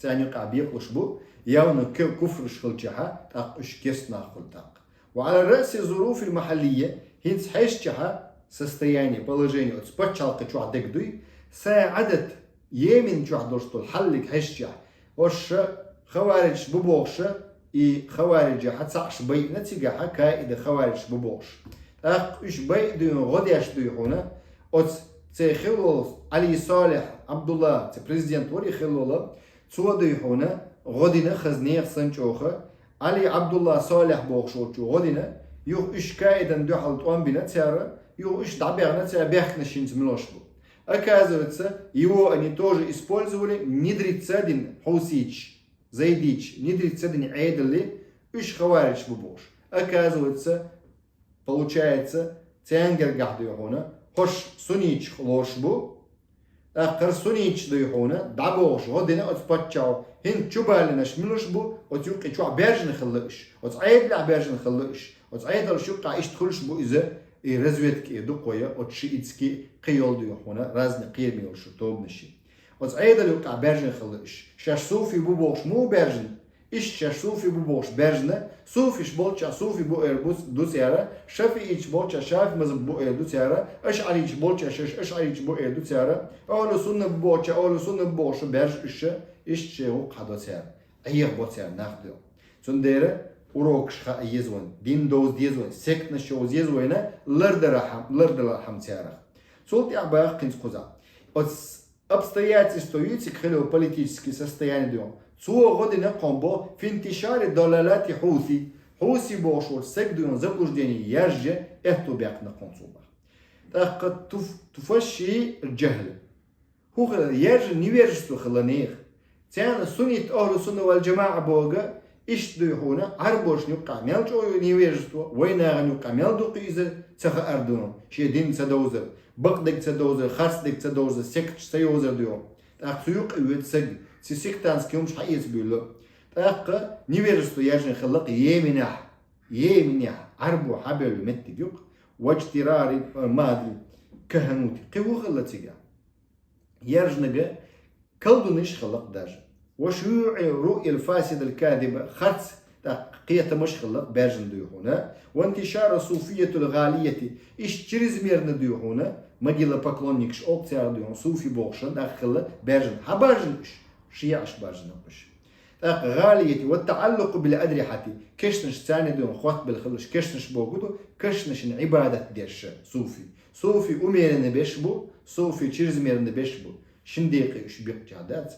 Царна юкъахь бекъалуш бу, явно ке-, куфраш хилчахьа, тӀаккха уьш керста нах хуьлу тӀаккха. Ва ала раси зуруфил махаллия, хӀинца хьаьжчахьа, состояние, положение оцу пачхьалкхе чохь дерг дуй, саӀадат, Йемен чохь долуш долу хьаллиг хьаьжчахь, оша хаваридж бу бохуша, и хавариджахьа цхьаъш байина цигахьа, Каида хаваридж бу бохуш. ТӀаккха уьш байа дуьйна гӀо деш дуй хьуна, оцу церан хилла волу Али Салих Абдулла, церан президент вара и хилла волу, цо дуй хьуна гӀо дина хаза нехан санна чӀогӀа, Али Абдулла Салих бохуш волчо гӀо дина, юха уьш Каидан дуьхьал тӀом бина цара, юха уьш дӀабаьхна цара, баьхкинарш хӀинца муьлш бу. Оказывается, его они тоже использовали, внедриться дина хьусийча, зайдийча, внедриться дина Ӏедале, уьш хаваридж бу бохуш. Оказывается, получается, церан гергахь дуй хьуна, хӀорш сунниташ лоруш бу, тӀаккха хӀара сунниташ дуй хьуна, дӀабохуш гӀо дина оцу паччахьо, хӀинца чубалинарш муьлш бу, оцу юккъе чохь баьржина хилла уьш, оцу Ӏедалехь баьржина хилла уьш, оцу Ӏедалш юккъехь иштта хуьлуш бу иза, и разведка, и дукхой, оцу шиитский кхин йолу дуй хьуна, разный кхераме йолуш тобанаш. Оцу Ӏедал юккъехь баьржина хилла уьш. Шаьш суфий бу бохуш муха баьржина? Иштта шаьш суфий бу бохуш баьржина, суфиш болчохь суфий бу эр ду цара, шафииташ болчохь шафи мазхаб бу эр ду цара, ашъариташ болчохь шаьш ашъариташ бу эр ду цара, ахӀлу сунна бу бохучохь ахӀлу сунна бу бохуш баьржа уьш, иштта шайн гӀуллакх хьадо цара, Ӏеха бо цара нах дуьхьа. Цундела урокаш хаа еза вайн, дин довза деза вайн, сектанаш йовза еза вайна, лардара хьам-, лардалар хьама царах. Цул тӀаьхьа баха кхинца кхузахь. Оцу обстоятельство юй цига хилла политический состояние дуьйхьа. Цо гӀо дина кхунна бо финтишари далалати хьуси. Хьуси бохуш волу саг дуьйхьа заблуждение яьржа, аьтту баьккхина кхунна цо баха. ТӀаккха туф-, туфашши джахьла. ХӀун хилла, яьржа невежество хилла нехан. Царна суннит ахӀлу сунна вал джамаӀа боху, иштта дуй хьуна, Ӏарбошна юккъехь мел чӀогӀа ю невежество, вайн нахана юккъехь мел дукха иза ца хаар дуьйхьа, шен дин ца довзар, бакъдерг ца довзар, харцдерг ца довзар, секташ ца йовзар дуьйхьа. ТӀаккха цу юккъе воьду саг, цу сектантский хӀумаш хьаэца буьйлу. ТӀаккха невежество яьржина хилла-кх Йеменехь, Йеменехь, Ӏарбо хьабевлла меттиг ю-кх, ваджтирари, э, мадри, каханути, кхин хӀун хилла цигахь? Яьржинарг колдунаш хилла-кх даже. Ва шуюӀи руъял фасидал казиба, харц, тӀаккха кхетамаш хилла-кх баьржина дуй хьуна. Ва интишару суфиятул гӀалияти, иштта чрезмерно дуй хьуна, могилопоклонникаш олу цара дуй хьуна, суфи бохуш нах хилла баьржина. Хьан баьржина уьш? ШиӀаш баьржина уьш. ТӀаккха гӀалияти ва таӀаллукъу бил адрихьати, кешнаш царна дуй хьуна хоттабелла хилла уьш, кешнаш бохург ду, кешнашна Ӏибадат деш суфи. Суфи умеренно беш бу, суфи чрезмерно беш бу. Шин декъе уьш бекхча дац.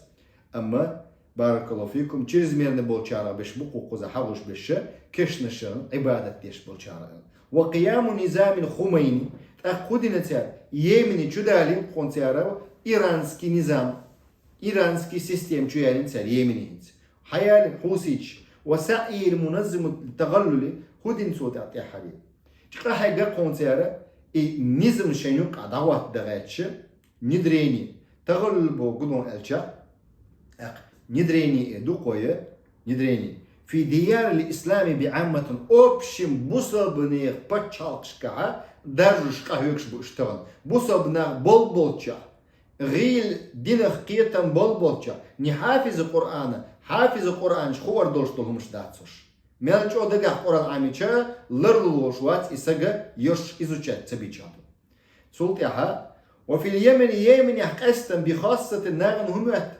Амма, баракаллаху фикум, чрезмерно болчарах беш бу кху кхуза хьагӀуш беш, кешнашна Ӏибадат деш болчарах. Ва къияму низамил Хумайни, тӀаккха хӀун дина цара? Йемене чу далийна кхунна цара иранский низам, иранский система чу ялийна цара Йемене хӀинца. Хьаялийна хьусийча, ва саъйил муназзиму тагӀаллули, хӀун дина цо тӀе-, тӀаьххьара? Чкъа хьегна кхунна цара, и низам шайн юккъехь дӀахӀотта дан гӀерташ, внедрение, тагӀаллул боху гуш ду аьлча, тӀаккха внедрение эр ду-кх вай, внедрение. Фи диярил ислами биӀамматин, общем бусалба нехан пачхьалкхашкахьа даржош къахьоьгуш бу уьш тахана. Бусалба нах болх болчохь, гӀийла динах кхетам болх болчохь, не хьафиза Къуръана, хьафиза Къуръанчу хуур долуш долу хӀумаш дац уьш. Мел чӀогӀа дагахь Къуръан Ӏамийча, ларлуш вац и сага, йош изучать ца бича. Цул тӀаьхьа, ва фил Йемени, Йеменехь къаьстина би хассатин нахана хӀун моьтту?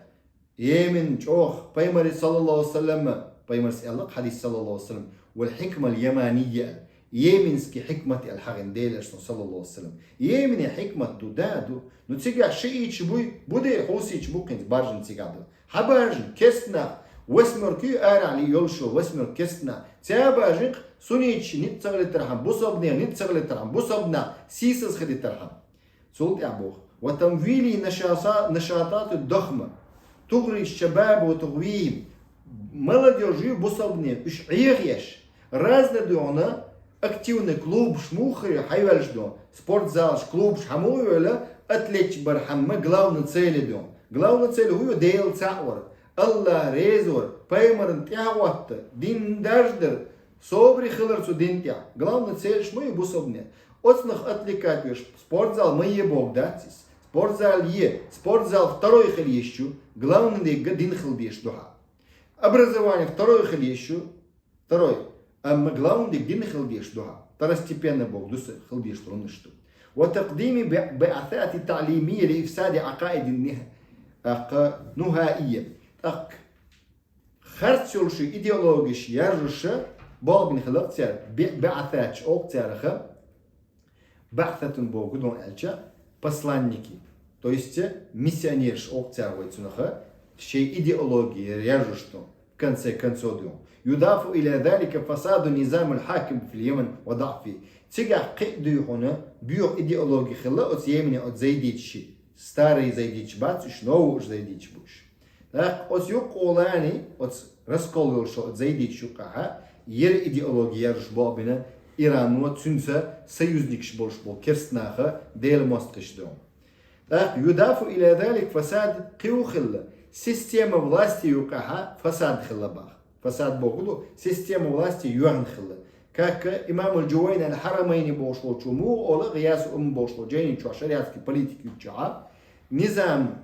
Йемен чӀогӀа, пайхамаре, саллаллаху алейхи ва саллам, пайхамарс аьлла хьадис, саллаллаху алейхи ва саллам, вал хикмал яманийя, йеменский хикмат аьлла хьахийна Делера, саллаллаху алейхи ва саллам. Йемене хикмат ду, да, ду. Ну цигахь шииташ буй, бу де, хьусийча бу кхин баржина цигахь ду. Хьан баржина? Керста нах, восьмёрка ю арахь йолуш йолу восьмёрка керста нах. Цара баржина-кх сунниташ ницкъ ца хилийтархьама, бусалба нах ницкъ ца хилийтархьама, бусалба нах сийсаз хилийтархьама. Цул тӀаьхьа боху: «Ва тамвили нашаса-, нашатати дахма, тугъри шабаб ва тугъвийхим». Молодёжь ю бусалба нах, уьш Ӏехаеш, разный дуьхьа активный клубаш муха хир ю хьайваьллаш ду, спортзалаш, клубаш хьан муха йойла, атлетчик бар хьан ма главный цели ду. Главный цели хӀун ю? Дела цхьаъ вар, Аллах реза вар, пайхамарна тӀаьхьа хӀотта, дин даржадар, собаре хилар цу дин тӀехь. Главный целаш ма ю бусалба нах. Оцунах отвлекать веш, спортзал ма е бохург дац иза. Спортзал е, спортзал второй хила езаш ю, главный деррига дин хила дезаш ду хьа. Образование второй хила езаш ю, второй. Амма главный деррига дин хила дезаш ду хьа. Второстепенно бохург ду са, хила дезаш хӀамаш ду. وتقديم بعثات تعليمية لإفساد عقائد النهائية. ТӀаккха харц йолуш идеологеш яржуш болх бина хилла цара, биъ-, биъсаташ олу цаьрах, биъсатун бохург ду аьлча, посланники, то есть миссионераш олу цара вай цунах, шайн идеологи яржуш ду, в конце концов ду. يضاف إلى ذلك فساد النظام الحاكم في اليمن وضعفه. Цигахь кхин а дуй хьуна, боьха идеологи хилла оцу Йемене оцу зайдиташа, старый зайдиташ бац уьш, новый уьш зайдиташ бу уьш. ТӀаккха оцу юккъехула оцу раскол йолуш оцу зайдиташ юккъехь, яра идеологи яржуш болх бина Ирано, цуьнца союзникаш болуш болу керстанаха, Делан мостагӀаша ду. ТӀаккха يضاف إلى ذلك فساد, кхин хӀун хилла, система власти юккъехь фасад хилла боху. Фасад бохург ду система власти йоьхна хилла. Как имам аль-Джувайни аль-Хьарамайни бохуш волчо муха олу, Гъиясул Умма бохуш волчу жайни чохь шариатский политика юьйцучохь, низам,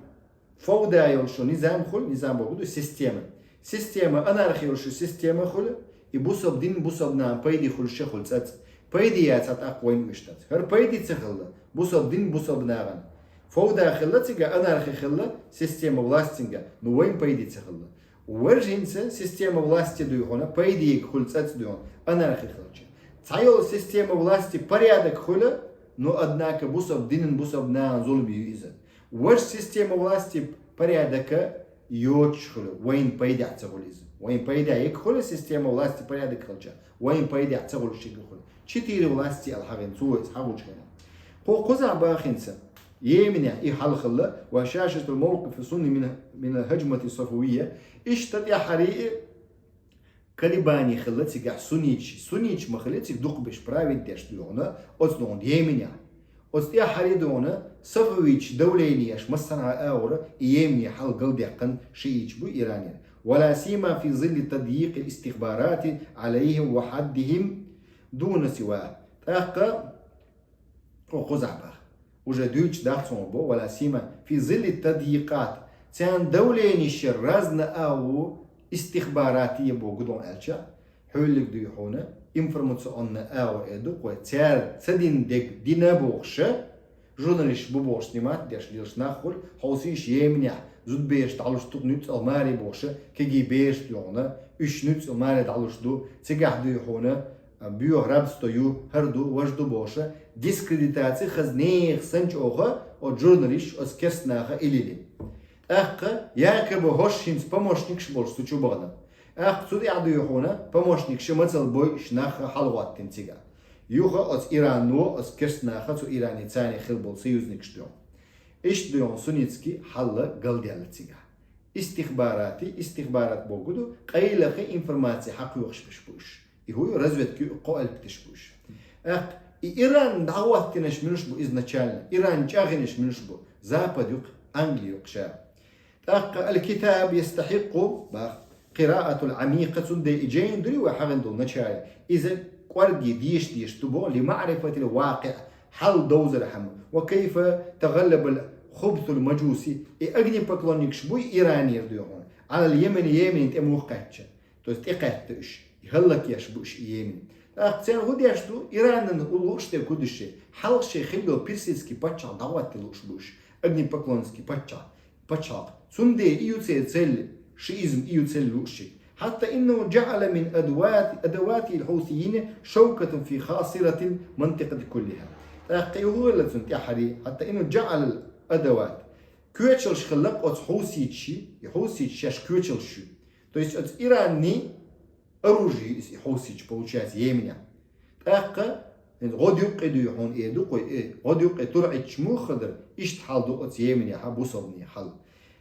фавда йолуш йолу низам хуьлу, низам бохург ду система. Система, анархи йолуш йолу система хуьлу, и бусалба дин, бусалба нахана пайде хуьлуш хуьлу цкъацкъа. Пайде яц хьан тӀаккха вайна уьш дац. ХӀара пайде ца хилла, бусалба дин, бусалба нахана. Фавда хилла цигахь, анархи хилла, система властинга, ну вайна пайде ца хилла. Вай хӀинца система власти дуй хьуна, пайдега хуьлу цкъацкъа дуй хьуна, анархи хилча. Цхьайолу система власти порядок хуьлу, но, однако, бусалба динан, бусалба нахана зулам ю иза. Вай система власти порядока йоцуш хуьлу, вайна пайдехь ца хуьлу иза. Вайна пайдехь яга хуьлу система власти порядок хилча, вайна пайдехь ца хуьлу шига хуьлу. Четыре власти аьлла хьахийна, цо иза хьахийча хенахь. Кху кхузахь бахинца, Йеменехь и хьал хилла, وهشاشة الموقف السني من، من الهجمة الصفوية, иштта тӀаьххьара и колебани хилла цигахь сунниташ. Сунниташ ма хилла цига дукхахберш, править деш дуй хьуна, оцу дуьхьа Йеменехь. Оцу тӀаьххьара дуьхьа сафавиташ давлени еш массанхьа агӀора и Йемене хьал галдаьккхина шииташ бу Иранера. ولا سيما في ظل تضييق الاستخبارات عليهم وحدهم دون سواه. ТӀаккха кху кхузахь баха. Уже дуьйцуш дац хьуна бо, ولا سيما في ظل التضييقات. Царна давлениш яр разна агӀор, истихбарати бохург ду аьлча, хьуьллиг дуй хьуна, информационни агӀор эр ду-кх вай, цара ца дина дерг дина бохуш, журналисташ бу бохуш снимать деш лелаш нах хуьлу, хьовсийша Йеменехь, зудабераш дӀалуш ду, нуьцкъала маре бохуш, кегий бераш дуй хьуна, уьш нуьцкъала маре дӀалуш ду, цигахь дуй хьуна, боьха рабство ю, хӀара ду, важа ду бохуш, дискредитаци хаза нехан санна чӀогӀа оцу журналисташа, оцу керстанаха и лили. ТӀаккха якобы хӀорш хӀинца помощникаш болуш цу чу бахана. ТӀаккха цу тӀехь дуй хьуна помощникаш мацалла бойуш нах хьалагӀоттийна цигахь. Юха оцу Ирано, оцу керстанаха цу Иране царна хилла болу союзникаш дуй хьуна. Иштта дуй хьуна суннитский хьал галдаьлла цигахь. Истихбарати, истихбарат бохург ду, къайлаха информаци хьакхоьхуш берш бу уьш. И хӀу ю, разведка ю, кхо элп деш бу уьш. ТӀаккха и Иран дӀахӀоттийнарш муьлш бу изначально? Иран чӀагӀйинарш муьлш бу? Запад ю-кх, Англи ю-кх ша. ТӀаккха аль-китаб ястахьикъу, бах, къираатул Ӏамикъа, цундела и жайна дуй вай хьахийна долу начале. Иза кӀорге дийша-дийша ду боху, ли маърифатил вакъиӀ, хьал довзархьама, ва кайфа тагӀаллабал хубсул мажуси, и огнепоклонникаш буй Иранера дуй хьуна, Ӏалал Йемени, Йемени тӀе муха кхаьчча. То есть тӀекхаьчна уьш, и хӀаллакъеш бу уьш и Йемени. ТӀаккха церан хӀу деш ду, Иранан хӀу лууш дерг хӀу ду шен, хьалха шен хилла йолу персидский паччахь дӀахӀоттийна лууш бу уьш, огнепоклонский паччахь, пачхьалкх. Цундела и ю церан цель, шиизм и ю цель лууш шиъ. حتى إنه جعل من أدوات، أدوات الحوثيين شوكة في خاصرة المنطقة كلها. ТӀаккха и хӀу хилла цунна тӀаьххьара, حتى إنه جعل الأدوات. Коьчалш хилла оцу хьусийчий, и хьусийчий шаьш коьчалш ю. То есть оцу Иранни оружие иза и хьусийчий получается Йеменехь. ТӀаккха гӀодаюккъе дуй хьуна эр ду-кх вай, э, гӀодаюккъе тургӀитча муха хир дара, иштта хьал ду оцу Йеменехь бусалбанийн хьал.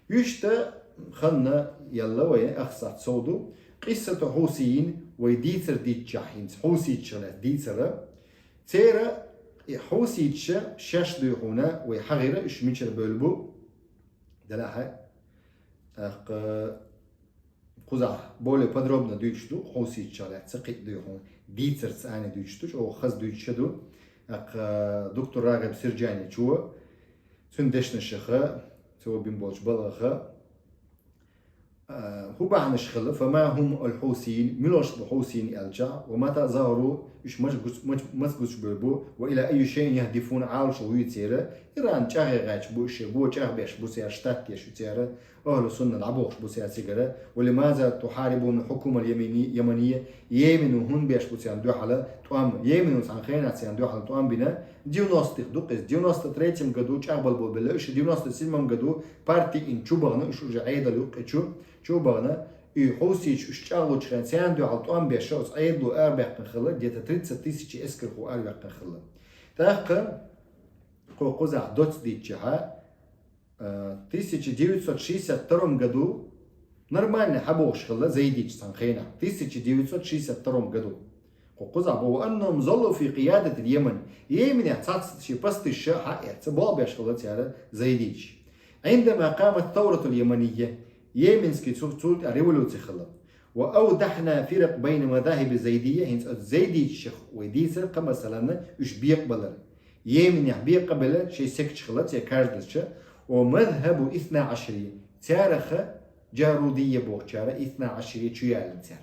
Иштта ханна елла вай, ах сахьт сов ду, къиссату хьусийин вай дийцар дийцчахь хӀинца, хьусийчех лаьцна дийцар. Церан и хьусийчаша шаьш дуй хьуна вай хьахийра, уьш мичара бевлла бу, делахь а, тӀаккха кхузахь более подробно дуьйцуш ду, хьусийчех лаьцна кхин а дуй хьуна, дийцарца цӀена дуьйцуш ду, чӀогӀа хаза дуьйцуш ду, тӀаккха доктор РагӀиб Сиржаничо. Цуьнан дешнашаха, цо бина болчу балхаха, а, хӀун бахьанаш хилла, фама хӀум аль-Хьусийин, милош бу хьусийин аьлча, ва мата захару, уьш маца гуч-, мац-, маца гучубевр бу, ва ила айю шайин яхдифун, Ӏалашо вуьйцу церан, Иран чӀагӀе гӀаьчча бу уьш, го чӀагӀбеш бу церан, штат еш ю церан, ахӀлу сунна дӀабохуш бу церан цигара, ва лимаза тухьарибун хьукумал ямани-, яманийя, Йемену хӀунда беш бу церан дуьхьала тӀом, Йемену цхьана хенахь церан дуьхьала тӀом бина, девяностых ду-кх иза, девяносто третьем году чӀагӀбала бо белла, уьш девяносто седьмом году партийна чу бахана, уьш уже Ӏедал юккъе чу, чу бахана, и хьусийчу уьш чӀагӀлучу хенахь церан дуьхьала тӀом беш, оцу Ӏедало арабаьккхина хилла, где-то тридцать тысяч эскархо араваьккхина хилла. ТӀаккха кху кхузахь доцца дийцчахьа, а, тысяча девятьсот шестьдесят втором году нормально хьабохуш хилла Зайдич цхьана хенахь. Тысяча девятьсот шестьдесят втором году. Кху кхузахь боху: «Аннахум заллу фи къиядатил Йемен». Йеменехь цхьацца шен пасташ хьаэца, болх беш хилла цара Зайдич. «Индама къамат тавратул яманийя». Йеменский цу-, цул тӀаьхьа революци хилла. «Ва авдахна фиракъ байна мазахиби зайдийя». ХӀинца оцу Зайдичех вай дийцар кху, масалан, уьш бекъабалар. Йеменехь бекъабелла шайн секташ хилла церан каждача, ва мазхабу исна Ӏашарий, цараха Джарудийя бохучара исна Ӏашарий чу ялийна цара.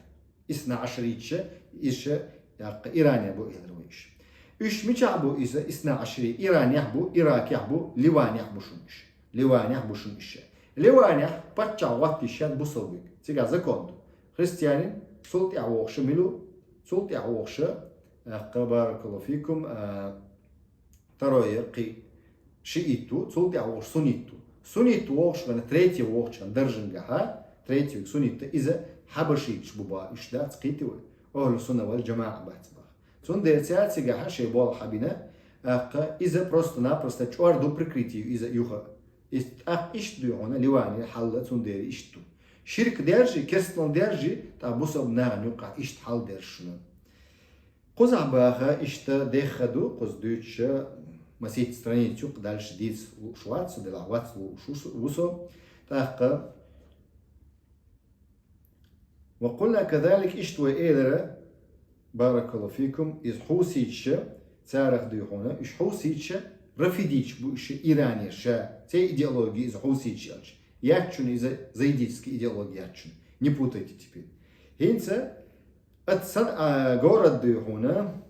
Исна Ӏашарийча, иза ша, яккха, Иране бу элира вай уьш. Уьш мичахь бу иза, исна Ӏашарий? Иранехь бу, Иракехь бу, Ливанехь бу шуна уьш. Ливанехь бу шуна уьш. Ливанехь паччахь гӀоттийша бусалба вуьгу. Цигахь закон ду. Христианин, цул тӀаьхьа вохуша мила ву, цул тӀаьхьа вохуша, яккха, баракаллаху фикум, а, второе, кхин шиит ву, цул тӀаьхьа вохуш суннит ву. Суннит вохуш вайна третье вохучу хенахь даржангахьа, третье суннит, иза хьабашиташ бу баха, уьш дац кхийтта вай. Ахьлу сунна вал джамаӀа бац баха. Цундела цара цигахьа шайн болх хьабина, тӀаккха иза просто-напросто чӀор ду, прикрытие ю иза юха. Иза тӀаккха иштта дуй хьуна Ливане хьал, цундела иштта ду. Ширк дерзий, керстанал дерзий, тӀаккха бусалба нахана юккъахь иштта хьал дерза шуна. Кхузахь баха иштта дехха ду, кхуза дуьйцуша масийтта страница юккъе дальше дийца лууш вац со, делахь вац лууш ву со. ТӀаккха: «Ва къулна казалик», иштта вай элира, баракаллаху фикум, иза хьусийча, царах дуй хьуна, уьш хьусийча, рафидийча бу уьш, иранеша, церан идеология иза хьусийча аьлча. Яц шуна иза зайдитский идеология, яц шуна. Не путайте теперь. ХӀинца Ат Сан-, а, город дуй хьуна,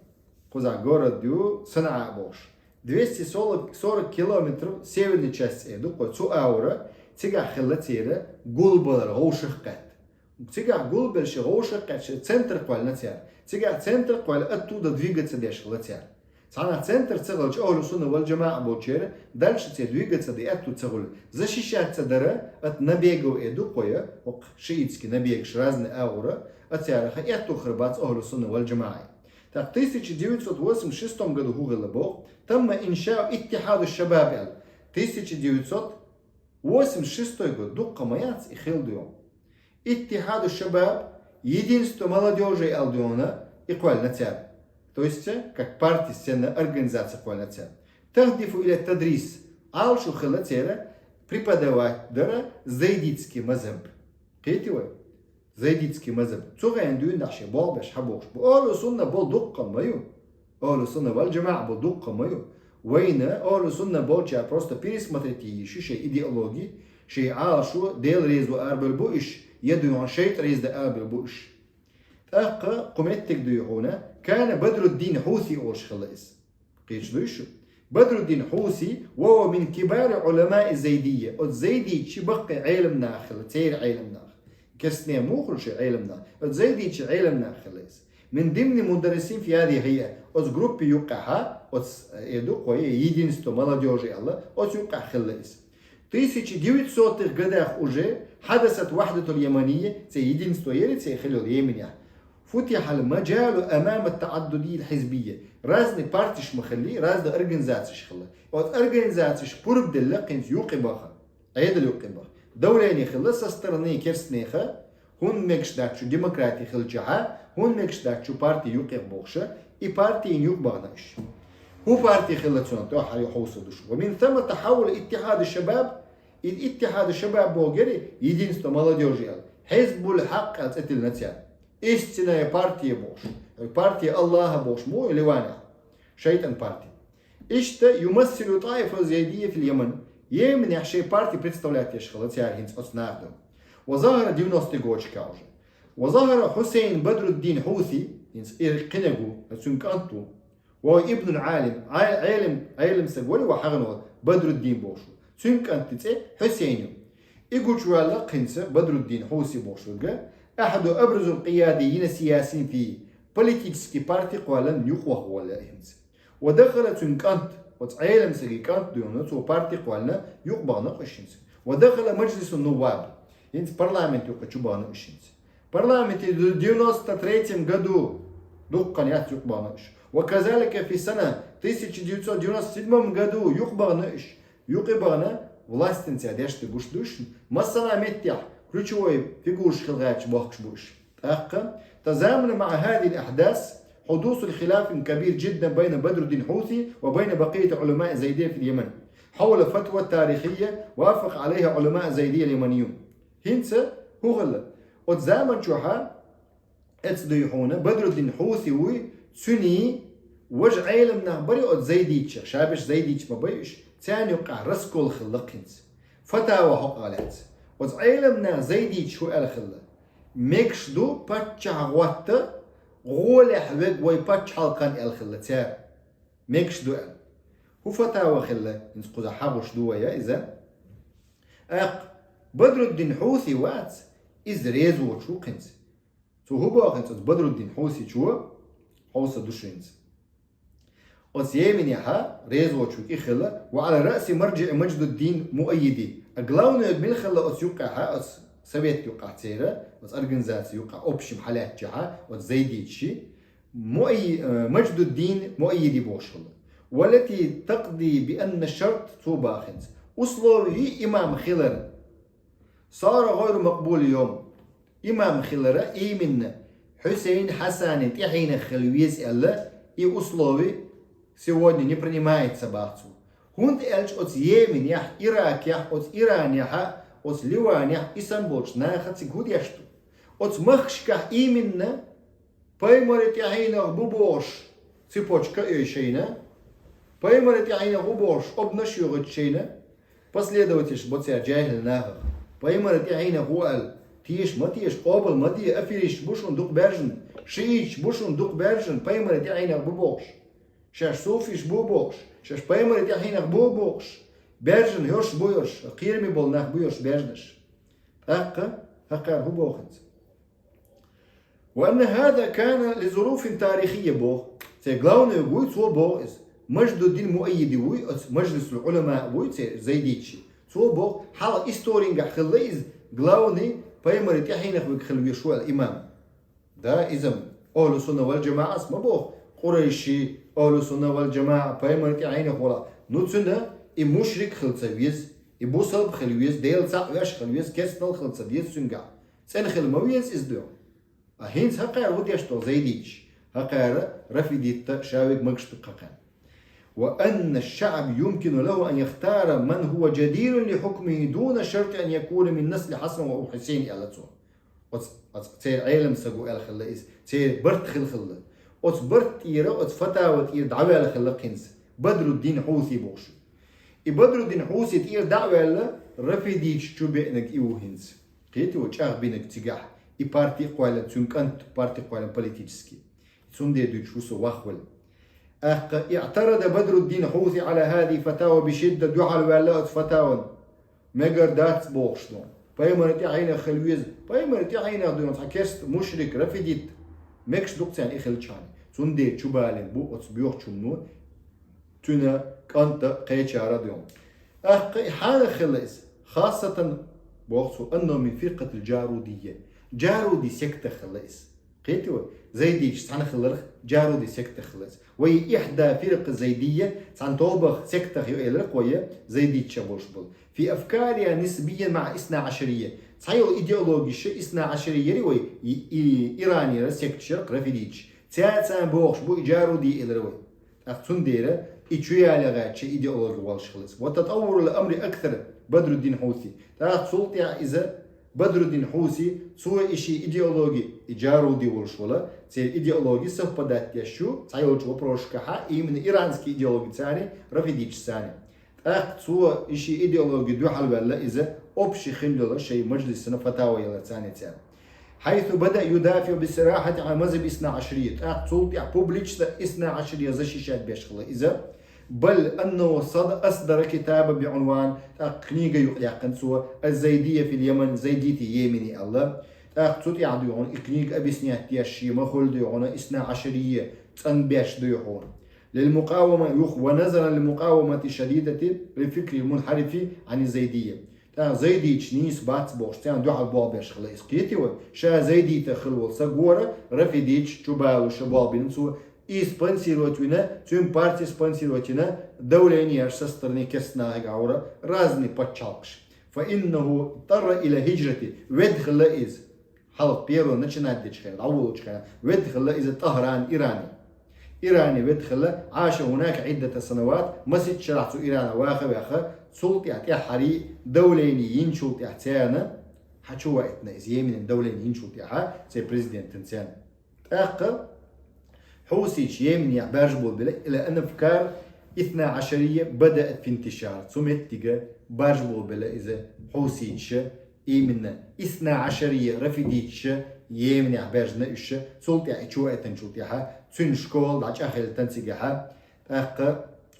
кхузахь город ю, СанӀа бохуш. Двести сорок, сорок километров северный часть цӀе ду кху, цу аура, цигахь хилла церан гулбалар, вовшахкхетта. Цигахь гулбелла ши вовшахкхетта, ши центр кхоьллина цара. Цигахь центр кхоьлла, оттуда двигаться деш хилла цара. Цхьанхьа центр ца хилча, ахьлу сунна вал джамаӀа болчеран, дальше церан двигаться де аьтту ца хуьлу. Защищаться дара от набегов, э, ду кхуя, хӀокху шиитский набегаш разный агӀора, а цаьрха аьтту хир бац ахьлу сунна вал джамаӀа. Так, тысяча девятьсот восемьдесят шестом году хӀун хилла боху? Тамма иншау иттихьаду шабаб аьлла. Тысяча девятьсот восемьдесят шестой год, дуккха ма яц и хилла ду. Иттихьаду шабаб, единство молодёжи аьлла дуьйна и кхоьллина цара. То есть, как партия, сенна организация кхоьллина цара. Тахдифу иля тадрис, Ӏалашо хилла церан преподавать дара зайдитский мазхаб. Кхетий вай? Зайдитский мазхаб. Цу гӀен дуьйна шен болх беш хьабохуш бу. Ахьлу сунна болу дуккха ма ю. Ахьлу сунна вал джамаӀа болу дуккха ма ю. Вайна ахьлу сунна болчара просто пересмотреть йийш ю шайн идеологи, шайн Ӏалашо, Дела резо арабевлла бу уьш, я дуьйна шайтӀа реза дан арабевлла бу уьш. ТӀаккха кху меттиг дуй хьуна, кана Бадруддин Хьуси олуш хилла иза. Кхеташ дуй шу? Бадруддин Хьуси, ва хува мин кибари Ӏуламаи зайдийя, оцу зайдийчи баккхий Ӏеламнах хилла, церан Ӏеламнах. Керстне муха хуьлу шайн Ӏеламнах? Оцу зайдийчи Ӏеламнах хилла иза. Мин димни мударрисин фи хазихи хӀайа, оцу группе юккъехьа, оцу, э, ду кхуья единство молодёжи аьлла, оцу юккъехь хилла иза. Тысяча девятьсотых годах уже хьадасат вахьдатул яманийя, церан единство яри церан хилла йолу Йеменехь. Футихьал маджалу амама таӀаддудил хьизбийя. Разный партиш ма хилли, разный организациш хилла. Оцу организациш пурба делла кхинца юккъе баха. Ӏедал юккъе баха. Давление хилла со стороны керстнеха, хӀунда мегаш дац шу демократи хилчахьа, хӀунда мегаш дац шу парти юккъе бохуша, и партийна юкъа бахана уьш. ХӀун парти хилла цунах тӀехь ю хьовса душ. Ва мин самма тахьаввала иттихьаду шабаб, и иттихьаду шабаб боху гери, единство молодёжи аьлла. Хьизбул хьакъ аьлла цӀе тиллина цара. Истинная партия бохуш. Партия Аллаха бохуш, муха ю Ливанехь? ШайтӀан парти. Иштта юмассилу таифа зайдия фил Яман. Йеменехь шайн парти представлять еш хилла цара хӀинца оцу наха ду. وظهر девяностые годашкахь уже. وظهر حسين بدر الدين حوثي, хӀинца и кхинегу, цуьнан кӀант ву. وابن العالم, Ӏе-, Ӏелам, Ӏелам саг вара ван хьагӀна волу Бадруддин бохуш ву. Цуьнан кӀант цӀе Хьусейн ю. И гучуваьлла хӀинца Бадруддин Хьуси бохуш верг, أحد أبرز القياديين السياسيين في, политически парти кхоьллина юкъа ваха волу хӀинца. ودخل, цуьнан кӀант, оцу Ӏелам саги кӀант дуьйна, цо парти кхоьллина юкъа бахана уьш хӀинца. ودخل مجلس النواب, хӀинца парламент юкъа чу бахана уьш хӀинца. Парламенте девяносто третьем году дуккха яц юкъа бахана уьш. وكذلك في سنة тысяча девятьсот девяносто седьмом году юкъа бахана уьш. Юкъа бахана властенца дешна гуш ду уьш. Массанхьа меттехь ключевой фигураш хила гӀерташ бохкуш бу уьш. ТӀаккха, تزامن مع هذه الأحداث حدوث خلاف كبير جدا بين بدر الدين حوثي وبين بقية علماء زيدية في اليمن حول فتوى تاريخية وافق عليها علماء زيدية اليمنيون. ХӀинца хӀун хилла? Оцу заман чохь, эцна дуй хьуна, Бадруддин Хьуси вуй, цуьнан важа Ӏелам нах барий оцу зайдитчех, шаберш зайдитча ма бай уьш, царна юкъахь раскол хилла хӀинца. Фатава хьокъехь лаьцна. Оцу Ӏелам нах зайдитча хӀун аьлла хилла? Мегаш ду паччахь гӀотта, гӀолехь верг вай пачхьалкхан аьлла хилла цара. Мегаш ду аьлла. ХӀун фатава хилла, хӀинца кхузахь хьахош ду вай иза? ТӀаккха Бадруддин Хьуси вац, иза реза воцуш ву хӀинца. Цо хӀун боху хӀинца оцу Бадруддин Хьусичо, хьовса ду шу хӀинца. Оцу Йеменехь реза воцуш ву и хилла, وعلى رأس مرجع مجد الدين مؤيدي. А главный мила хилла оцу юккъехь, оцу совет юккъехь церан, оцу организаци юккъехь, общем хьалаьцчахь, оцу зайдитчий, Муай-, э, Мадждуддин Муаййиди бохуш хилла. والتي تقضي بأن الشرط, цо боху хӀинца, условий имам хилар. صار غير مقبول اليوم. Имам хилар именно Хьусейн Хьасанан тӀаьхьенах хила веза аьлла, и условий сегодня не принимается боху цо. ХӀунда аьлча оцу Йеменехь, Иракехь, оцу Иранехь, оцу Ливанехь, и санна болчу наха цига хӀун деш ду? Оцу махкашкахь именно Пайхамаран тӀаьхьенах бу бохуш цепочка а йой шайна, Пайхамаран тӀаьхьенах бу бохуш обнаш а йохуьйту шайна, последовательш бо цара жаьхӀил нахах. Пайхамаран тӀаьхьенах ву аьлла, теша ма теша, къобал ма де, аферисташ бу шуна дукха баьржина, шииташ бу шуна дукха баьржина, Пайхамаран тӀаьхьенах бу бохуш. Шаьш суфиш бу бохуш, шаьш Пайхамаран тӀаьхьенах бу бохуш. Баьржина хӀорш бу хӀорш, кхераме болу нах бу хӀорш баьржинаш. ТӀаккха хӀокхара хӀун боху хӀинца? وأن هذا كان لظروف تاريخية боху. Церан главный вуй цо боху иза. Мадждуддин Муаййиди вуй, оцу Маджлисул Ӏулама вуй, церан зайдитчий. Цо боху, хьалха исторингахь хилла иза, главный Пайхамаран тӀаьхьенах верг хила везаш ву аьлла имам. Да, иза-м Ахьлу Сунна вал ДжамаӀас ма боху, къурайши, Ахьлу Сунна вал ДжамаӀа, Пайхамаран тӀаьхьенах вала. Ну цуьнан и мушрик хила ца веза, и бусалба хила веза, Дела цхьаъ веш хила веза, керстанал хила ца деза цуьнгахь. ЦӀена хила ма веза иза дуьхьа. А хӀинца хӀокхара хӀун деш ду зайдитчий? ХӀокхара рафидитта ша верг магаш ду хӀокхарна. وأن الشعب يمكن له أن يختار من هو جدير لحكمه دون شرط أن يكون من نسل حسن وحسين аьлла цо. Оцу, оцу церан Ӏелам саго аьлла хилла иза, церан барт хилла хилла. Оцу барт тӀера, оцу фатава тӀера дӀаваьлла хилла хӀинца Бадруддин Хьуси бохуш. И Бадруддин Хьуси тӀера дӀа а ваьлла, рафидиташ чу беънарг и ву хӀинца. Кхетий вай, чӀагӀбинарг цигахь, и парти а кхоьллина, цуьнан кӀант парти кхоьллина политически. Цундела дуьйцуш ву со вахвала. ТӀаккха اعترض بدر الدين حوثي على هذه الفتاوى بشدة, дуьхьал ваьлла оцу фатаван. Мегар дац бохуш ду. Пайхамаран тӀаьхьенах хила веза. Пайхамаран тӀаьхьенах ду цхьа керста, мушрик, рафидит. Мегаш ду-кх царна и хилчхьана. Цундела чубалийна бу оцу боьхачу хӀумано цуьнан кӀант а, кхечара а ду. ТӀаккха и хьанах хилла иза? خاصة боху цо, أنه من فرقة الجارودية. Джаруди сектах хилла иза. Кхетий вай? Зайдиташ цхьаьна хиларх Джаруди сектах хилла иза. وهي إحدى فرق الزيدية, цхьана тобах, сектах ю элира-кх вай, зайдиташ болуш болу. في أفكارها نسبيا مع الاثنا عشرية. Цхьайолу идеологиш а исна Ӏашари яри вай, и, и, Иранера секташ яра-кх рафидиташ. Цаьрца бохуш бу и Джаруди элира вай. ТӀаккха цундела и чу яле гӀерташ идеологи волуш хилла иза. وتطور الأمر أكثر Бадруддин Хьуси. ТӀаккха цул тӀаьхьа иза Бадруддин Хьуси, цо и ши идеологи, и Джаруди волуш вала, церан идеологи совпадать деш ю, цхьайолчу вопросашкахьа, именно иранский идеологи царни, рафидиташ царни. ТӀаккха цо и ший идеологи дуьхьал ваьлла иза, общий хилла йола шоай мажлисана фатава ялар царна цара. حيث بدأ يدافع بصراحة عن مذهب الاثنا عشرية. ТӀаккха цул тӀехьа публично исна Ӏашария защищать беш хилла иза. بل أنه صد-، أصدر كتابا بعنوان, тӀаккха книга юкъаяьккхина цо, الزيدية في اليمن, зайдитий Йемене аьлла. ТӀаккха цу тӀехьа дуй хьона и книга объяснять деш, ший махула дуй хьона исна Ӏашария цӀенбеш дуй хьона. للمقاومة, юха, ونظرا للمقاومة الشديدة للفكر المنحرف عن الزيدية. ТӀаккха зайдиташ нийса бац бохуш, царна дуьхьал болх беш хилла иза, кхетий вай? Ша зайдита хилла волу саг вара, рафидиташ чу балуш болх бина цо, и спонсировать вина, цуьнан парти спонсировать вина, давление еш со стороны керста нахе гӀовра разные пачхьалкхаш. فإنه اضطر إلى الهجرة, ведда хилла иза. Хьалха первый начинать дечу хенахь, дӀаволучу хенахь, ведда хилла иза ТӀахран, Иране. Иране ведда хилла, عاش هناك عدة سنوات, масийтта шарахь цу Иране ваха а ваьхна, цул тӀаьхьа тӀаьххьара давление йинчул тӀаьхьа царна, хьан чу ваийтина иза, Йемене давление йинчул тӀаьхьа, церан президентана царна. ТӀаккха хьусийча Йеменехь баржа болабелла, إلى أن أفكار الاثنا عشرية بدأت في انتشار. Цу меттиге баржа болабелла иза хьусийчаша, именно исна Ӏашария рафидиташа Йеменехь баьржина уьш, цул тӀаьхьа и чу ваийтинчул тӀаьхьа, цуьнан школа дӀачӀагӀъелла цигахьа, тӀаккха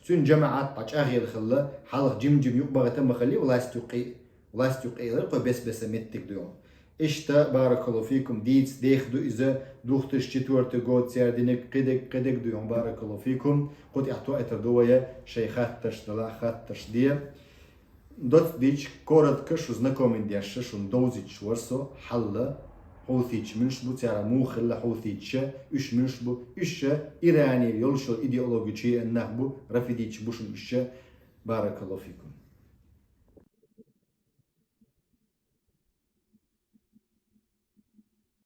цуьнан жамаӀат дӀачӀагӀъелла хилла, хьалха жим-жима юкъа бахийта ма хилла власть юккъе, власть юккъе элира кхо бес-беса меттиг дуй хьона. Иштта, баракаллаху фикум, дийца деха ду иза, две тысячи четвёртый год церан динарг, кхидерг, кхидерг дуй хьона, баракаллаху фикум, кху тӀехь тоуьйтур ду вай, шайн хаттарш далахь, хаттарш де. Доцца дийцича, коротко шу знакомить деш, шуна довзуьйтуш вара со хьалла, хьусийчаш муьлш бу, цара муха хилла хьусийчаша, уьш муьлш бу, уьш Иране йолуш йолу идеологи чу еана нах бу, рафидиташ бу шуна уьш, баракаллаху фикум.